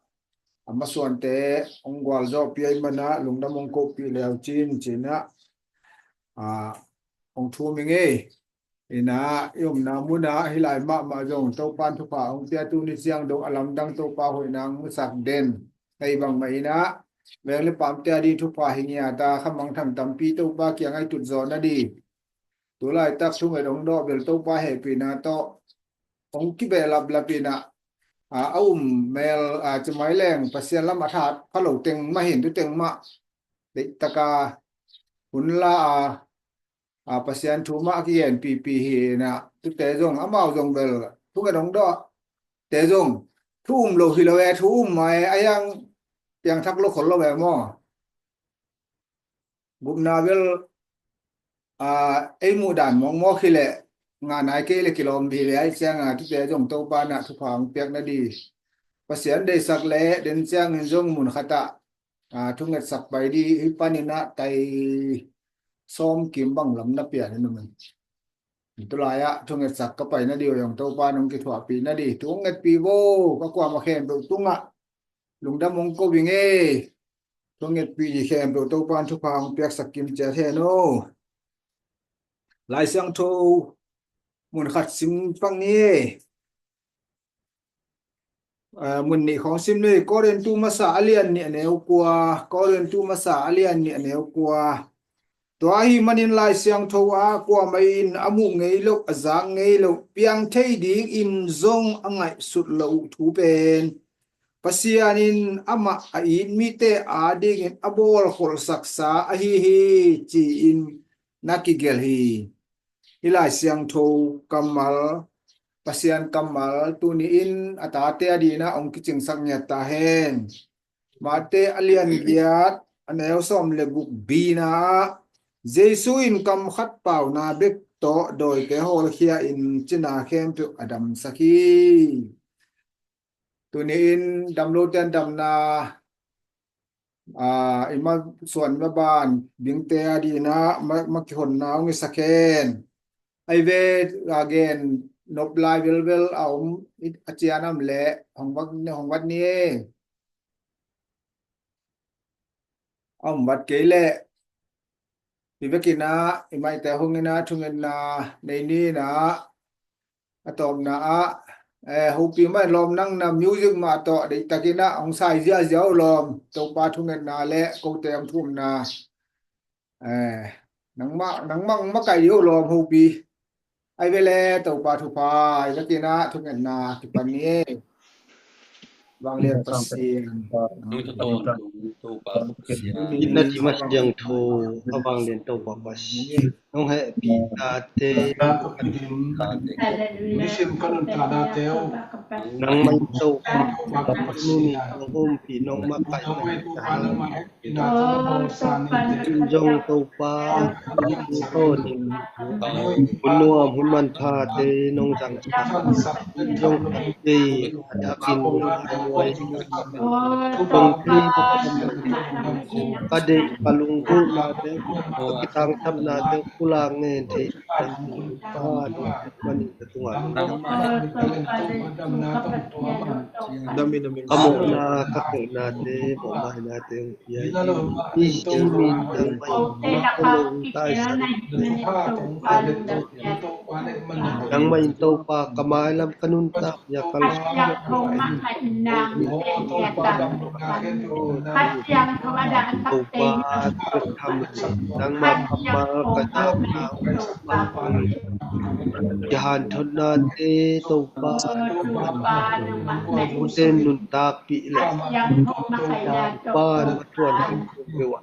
a masuante hong gualzawhpih ahih manin ah lungdam hong kohpih leu cin cin ah, ah, hong thum ing ei. Inah, i omna munah hih lai mahmah zong Topan thupha hong pia, tuni ciang dong a lamdang Topa hoihna hong musak den. Ei bangmah inah, veng le paamte a ding thupha hi ngiat a, khamangthang tampi Topa kiangah i tut zawh na di. Tu laitak thunget hong dawh bel Topa hehpihna tawh hong kibehlaplap inah, a, a um mel, a, cimai leng Pasian lam a that pha lo teng mah hi in, tu teng mah deihtak a hun la a, a, Pasian thu mah a kigenpihpih hi inah, tute zong amau zong bel thunget hong dawh te zong thu um lo hi lo e, thu um mah e, a hiang piangthak lo khol lo e maw. Gupna bel, a, ei muh dan mawkmawk hi leh ngah nai kei le kilawm hi leh, ahih ciangin tute zong Topa inah thupha hong piak na di. Pasian deihsak le den ciangin zong mun khat ah, a, thungetsak pai di. Hih panin ah tai sawm kim bang lam na pia na nuam in. Tu lai-ah thungetsak ka pai na di uh zong Topa in hong kithuahpih na di. Thu hong ngetpih vo, ka kuamah khempeuh tungah lungdam hong ko ing ei. Thu hong ngetpih di khempeuh Topa in thupha hong piaksak kim ciat hen aw. Lai Siangtho mun khat sim pang ni ei. Eh, mun nih khawng sim ni, Korintu Masa a lian nih a neu kua, Korintu Masa a lian nih a neu kua. Tua ahih manin Lai Siangtho ah, kuamah in a muh ngei loh, a zak ngei loh, piang thei dingin zong a ngaihsut loh uh thu pen Pasian in amah a it mite adingin a bawlkholhsaksa ahi hi, ci-in na kigelh hi. Hih Lai Siangtho kammal, Pasian kammal, tuni-in a tate a dingin ah hong kicingsak ngiat ta hen. Mate a lian giat, a neu sawm le guk, B-na ah, Jesu in kam khat pauna bek tawh dawite hawlkhia in cina khempeuh a damsak hi. Tuni-in damlote in damna, a, i masuan maban dingte a dingin ah ma, makihonna hong hisak hen. Ai ve, a gen nop lai velvel a om, a cian a om leh hong vat, hong vat ni ei. A om vat kei leh, i vekin ah, i maite hong in ah thungetna nei ni in ah, a tawpna ah, eh, hopih mah in lawm, nang na music mah tawh deihtakin ah hong sai ziahziah uh lawm, Topa thungetna le kote hong thumna. Eh, nangmah, nangmah hong makaih uh lawm, hopih. Ai ve le, Topa thupha, i vekin ah thungetna kipan ni ei. Vanglian Pasian. Itna thim a siangtho, a vanglian Topa Pasian. Nong hehpih tate, nangmah in Topa, nong ompih, nong makaih, nong zong Topa, hun nuam hun manphate nong zangsak, zong kei a thakin kong thei, ka deih, ka lunggulhnate, ka kithangsapnate pulak ngen thei, manin ka tungah ka mawhna, ka khelhnate, mawhmainate, nangmah in Topa ka mailam ka nuntak, ya ka lam Topa, nangmah kammal ka zakna, kihanthawnate Topa, ute nuntakpih le Topa, na thuan peuh ah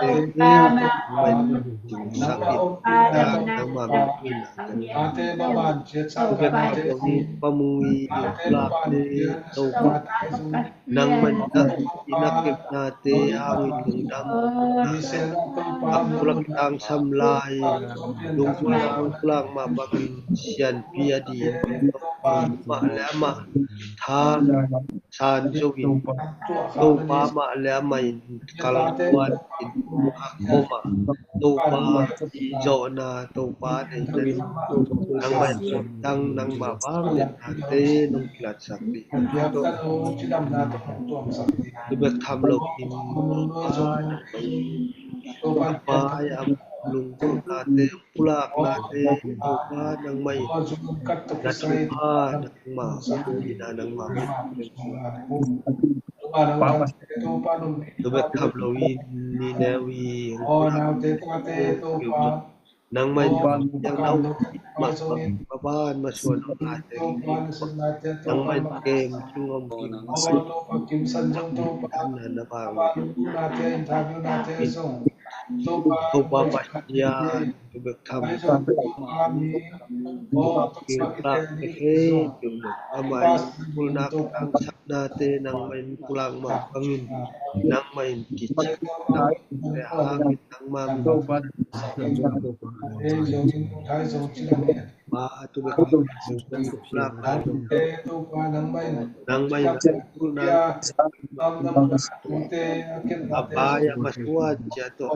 Topa, nangmah in sak in, nangmah min in a ken. Topa, pamuipi lakte Topa, nangmah in a kepnate hangin lungdam. A pulak tangsam lai, lungdam pulak mah bangin sianpi a ding Topa, amah le amah tha san zo in, Topa, amah le amah in kalsuan in, a khom ah Topa, i zawhna Topa nei in, nangmah in dang nangmah vangliatnate nong kilatsak ding. Tu bek tham loin, Topa, a lungdamnate, pulaknate, Topa, nangmah in na Topa, nangmah in a nangmah. Tu bek tham loin Nineveh nangmah in piang nau mah, maban masuan om laite, nangmah in kem sung om kim, na na bang. Topa Pasian, tu bek tham. Amah in pulak tangsam nate nangmah in pulak mah bangin, nangmah in kicik nate hangin nangmah min. Topa, tu bek tham. Nangmah in pulak a bai a masuan ciat tawh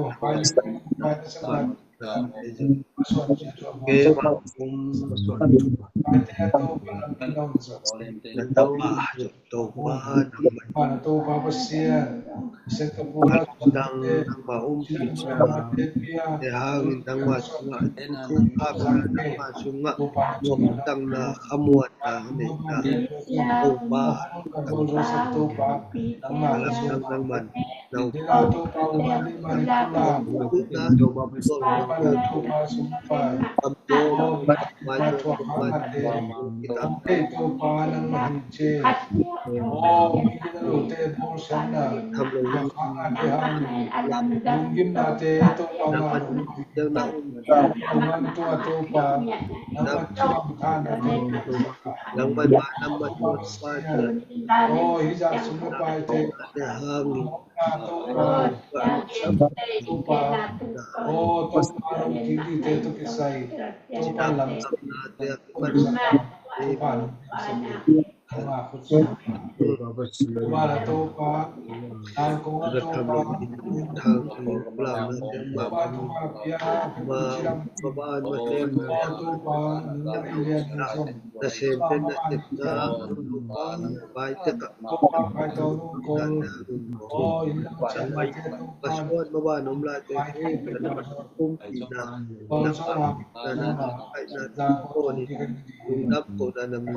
Nasem pen nasem na bai tek ah masuan maban om laite, na na kum ina na na kum ina na na ko ni lungdam ko na na mi.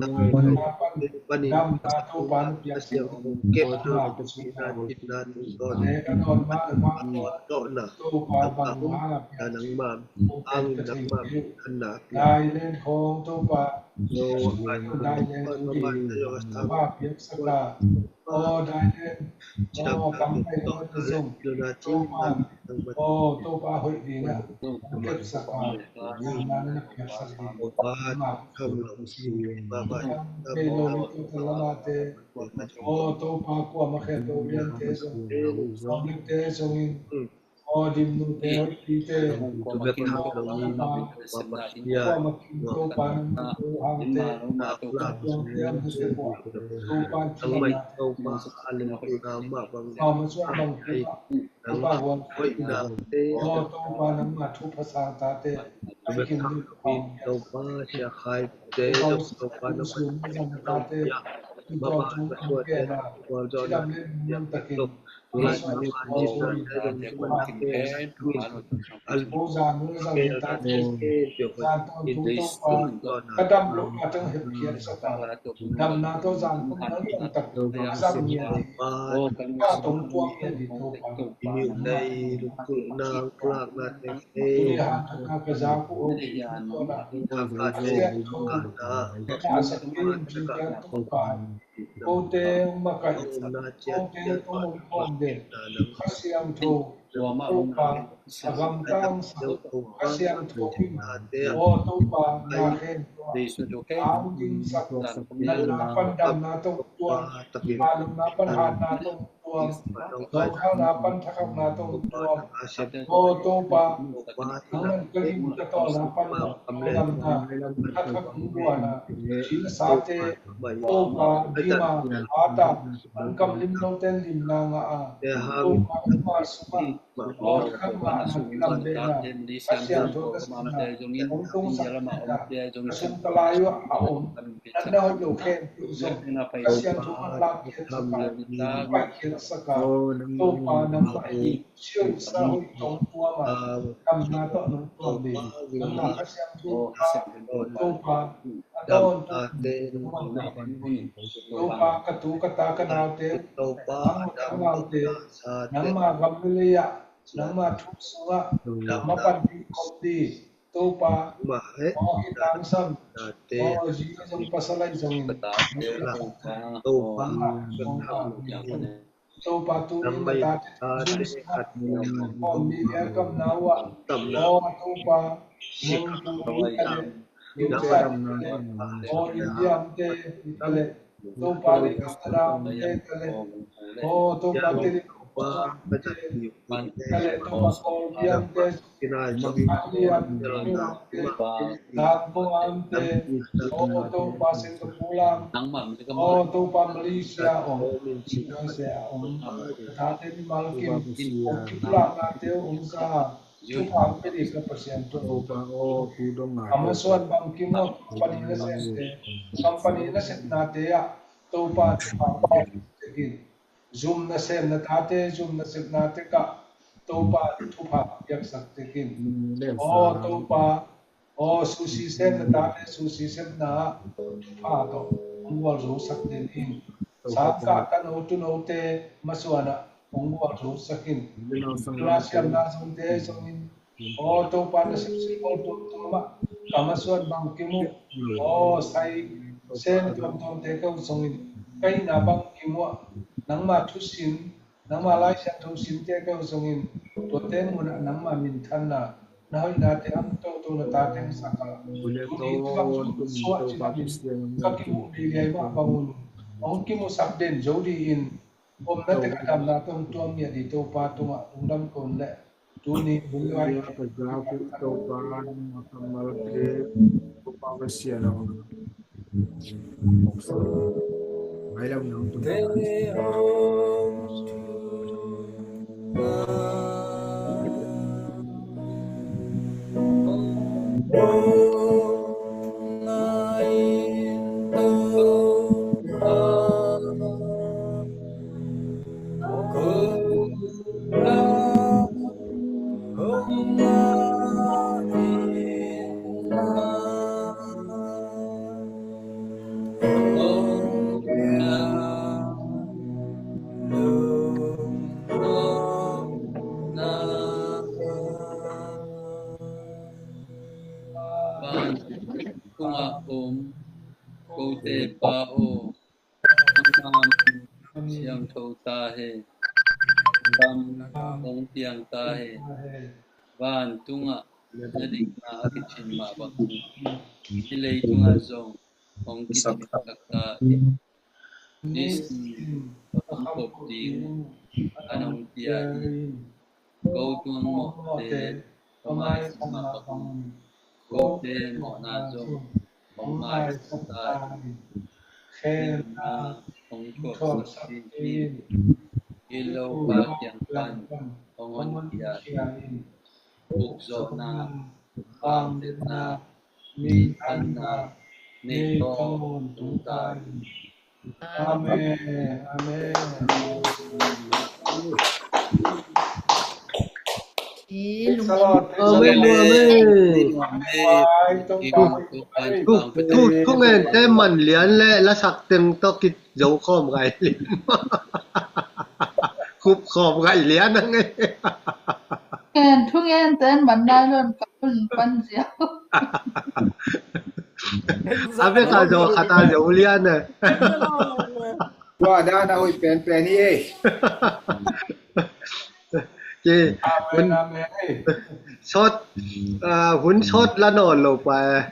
Damna pan, damna Topa na piak, kepna, kepna tungtawn, ne ka nawn mah na mah, Topa bang mah na piak, nangmah ang, nangmah anna piak. Dailen khong Topa, Dailen khong Topa piak saka. O Dailen, o tam pai o te zong, Topa, o Topa hoih ding a, kepsak a, nangmah na piaksak ding. Mah kham lo si, mah bai, mah bai, mah bai. O Topa, kuamah khe to liante zong, zong liante zongin, o dimnute, hoihpite, kuamah kim Topa nang tu hangte, tuang piang nute kuamah, Topa, mah mah suang bang kuamah, Topa huan, o Topa nangmah thu phasang tate, Topa, sia khai te, Topa nangmah, Topa nangmah, Topa nangmah, Topa nangmah, Kote makaih, kote kong om khawm den, Kha Siangtho, Topa, a gamtang sak, Kha Siangtho in, aw Topa, na khen tua, a ang ding sak, natna pan damna tawh tuang, a lungna pan hatna tawh tuang, thawngkhalna pan thakhatna tawh tuang, aw Topa, nang man ka lim ka tawlna pan damna, thakhat hong guana, sisate, Topa, gima, hata, an kam lim lote limna ngah a, Topa, ama sungah, aw thakhat ngahna kilam behna, Kha Siangtho na sihna, hong tungsak behna, a sung talai uh a om, natna hoih lo khempeuh zong, Kha Siangtho na lamkhiat sak a, paikhiat sak a, Topa nangmah hi. Siawiasa hoih tawh hong tuam a, damna tawh nong tuam ding. Nangmah Kha Siangtho Topa a dawntu nangmah hi. Topa ka tu ka ta ka naute, nangmah ka naute, nangmah gam le lei ah, nangmah thu sungah mapan ding khop ding. Topa, aw hi tangsam, aw zi zong pasal ahi zongin, Topa, Topa tu in na tate zumsa, aw mi lian kamna uh ah, aw Topa, nong tu in ka le, nong sa in ka le, aw India mite in ka le, Topa le kamna mite in ka le, aw Topa te le, Topa te le, Topa Korea mite, Thailand, Vietnam te, Cambodia te, aw Topa Singapore lam, aw Topa Malaysia om, U S A om, tate mimal kim, om kiplakna te om sa, thupha pe ding ka Pasian tua. A masuan bangkim uh, company nasemte, company nasepna te ah, Topa thupha pe ding. Zum nasem na tate, zum nasepna te kah Topa thupha piaksak tek in. Aw Topa, aw sushi sem na tate, sushi sepna ah thupha tawh hong gualzosak den in. Sangkah tano tunote masuan ah hong gualzosak in. Lasiamna zongte zongin, aw Topa nasepsep pawl tuamtuam ah ka masuan bangkim uh, aw sai sem tuamtuamte ka uh zongin, ka hihna bangkim uh ah nangmah thusin, nangmah Lai Siangtho sinte ka uh zongin, tuate munah nangmah minthanna, na hoihnate a mu toto na tate hong sak a, tuni tua zong suah cih bangin ka kimuh ding liai mah bangun, hong kimuhsak den zo dingin, omna teng ah damna tawh hong tuam ngiat ding Topa tungah lungdam ko leh, tuni bullai ka za kik Topa, nangmah kammalte, Topa Pasian aw. Mailam nang tu. Vantung a om kote Pa aw, nangma min siangtho ta hen. Gam hong piang ta hen. Vantungah na dikna a kicin mah bangin, hih leitungah zong hong kicin sak ta hen. Nisim hong kop ding an hong pia hi. Ko tuang mawhte hong maisak mah bangin, kote mawhna zong hong maisak ta hi. Khemna hong thuaksak hi. Gilo pa kiang pan hong honkhia in. Ukzawhna, vangliatna, minthanna nei tawh tung ta in. Amen. Amen. Praise the Lord. Praise the Lord. Amen. Amen. Amen. Amen. Thu, thu, thungente man lian le lasak teng tawh kizo khawm gai lian. Khup khawm gai lian ang e. Ken thungente man nai lon ka hun pan ziau. A bek a zo khat a zo lian e. Tua dan a hoih penpen hi e. Ki, amen, amen. Sawt, ah, hun sawt la nawn lo pa e.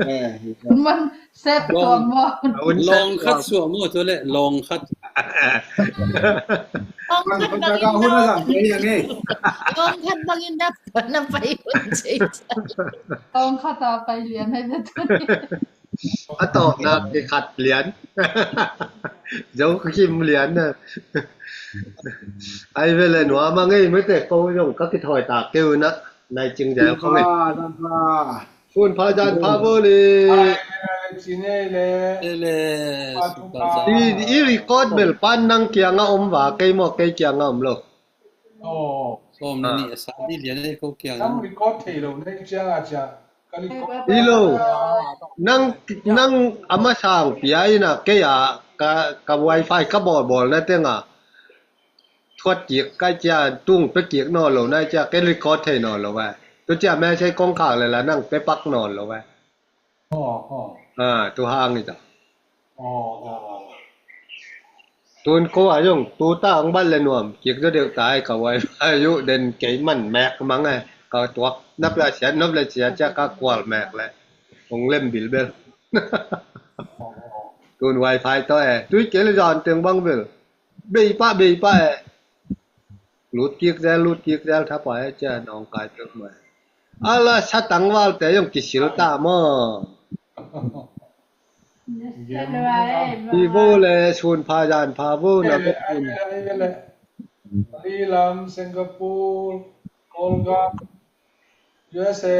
Eh, hun man sep tuam maw. Hun sep tuam. Lawng khat suah maw, tua leh lawng khat. Lawng khat bangin na pai hun cei. Lawng khat a pai lian e. A tawpna kikhat lian. Zo kim lian na. Ai ve le nuam a ngei mete ko zong ka kithawi ta keu na. Nai cing zai ko ngei. Hun pha zan pha bo li. Cine le. Ele. I, i record bel pan nang kianga om va, kei maw, kei kianga om lo. Aw. Sawm le nih a sa di lian ei ko kianga. Nang record thei lo na i cianga cia. Ka record. I lo. Nang, nang a masang pia ina kei a ka, ka wifi ka bawlbawl na tenga. Thuat kik kai cia tung pe kik nawn lo na cia kei record thei nawn lo va. Tu cia message kong khak le la nang pe pak nawn lo va. Aw, aw. Ah, tu hang i ta. Aw, aw, aw. Tun ko a zong tu ta ang bat le nuam kik do deuh ta ai ka wifi yu den kei man mek mang ai ka tuak nap la sia nap la sia cia ka kual mek le. Ong lem bilbel. Tun wifi to e tui kei le zan teng bang bel. Bei pah, bei pah e. Lut kik zel, lut kik zel tha pah e cia nawngkai pek mai. Ala satang valte zong kisil ta maw. Hi vo le sun pha zan pha vo na bek un. Bali lam, Singapore, Kolkata, U S A,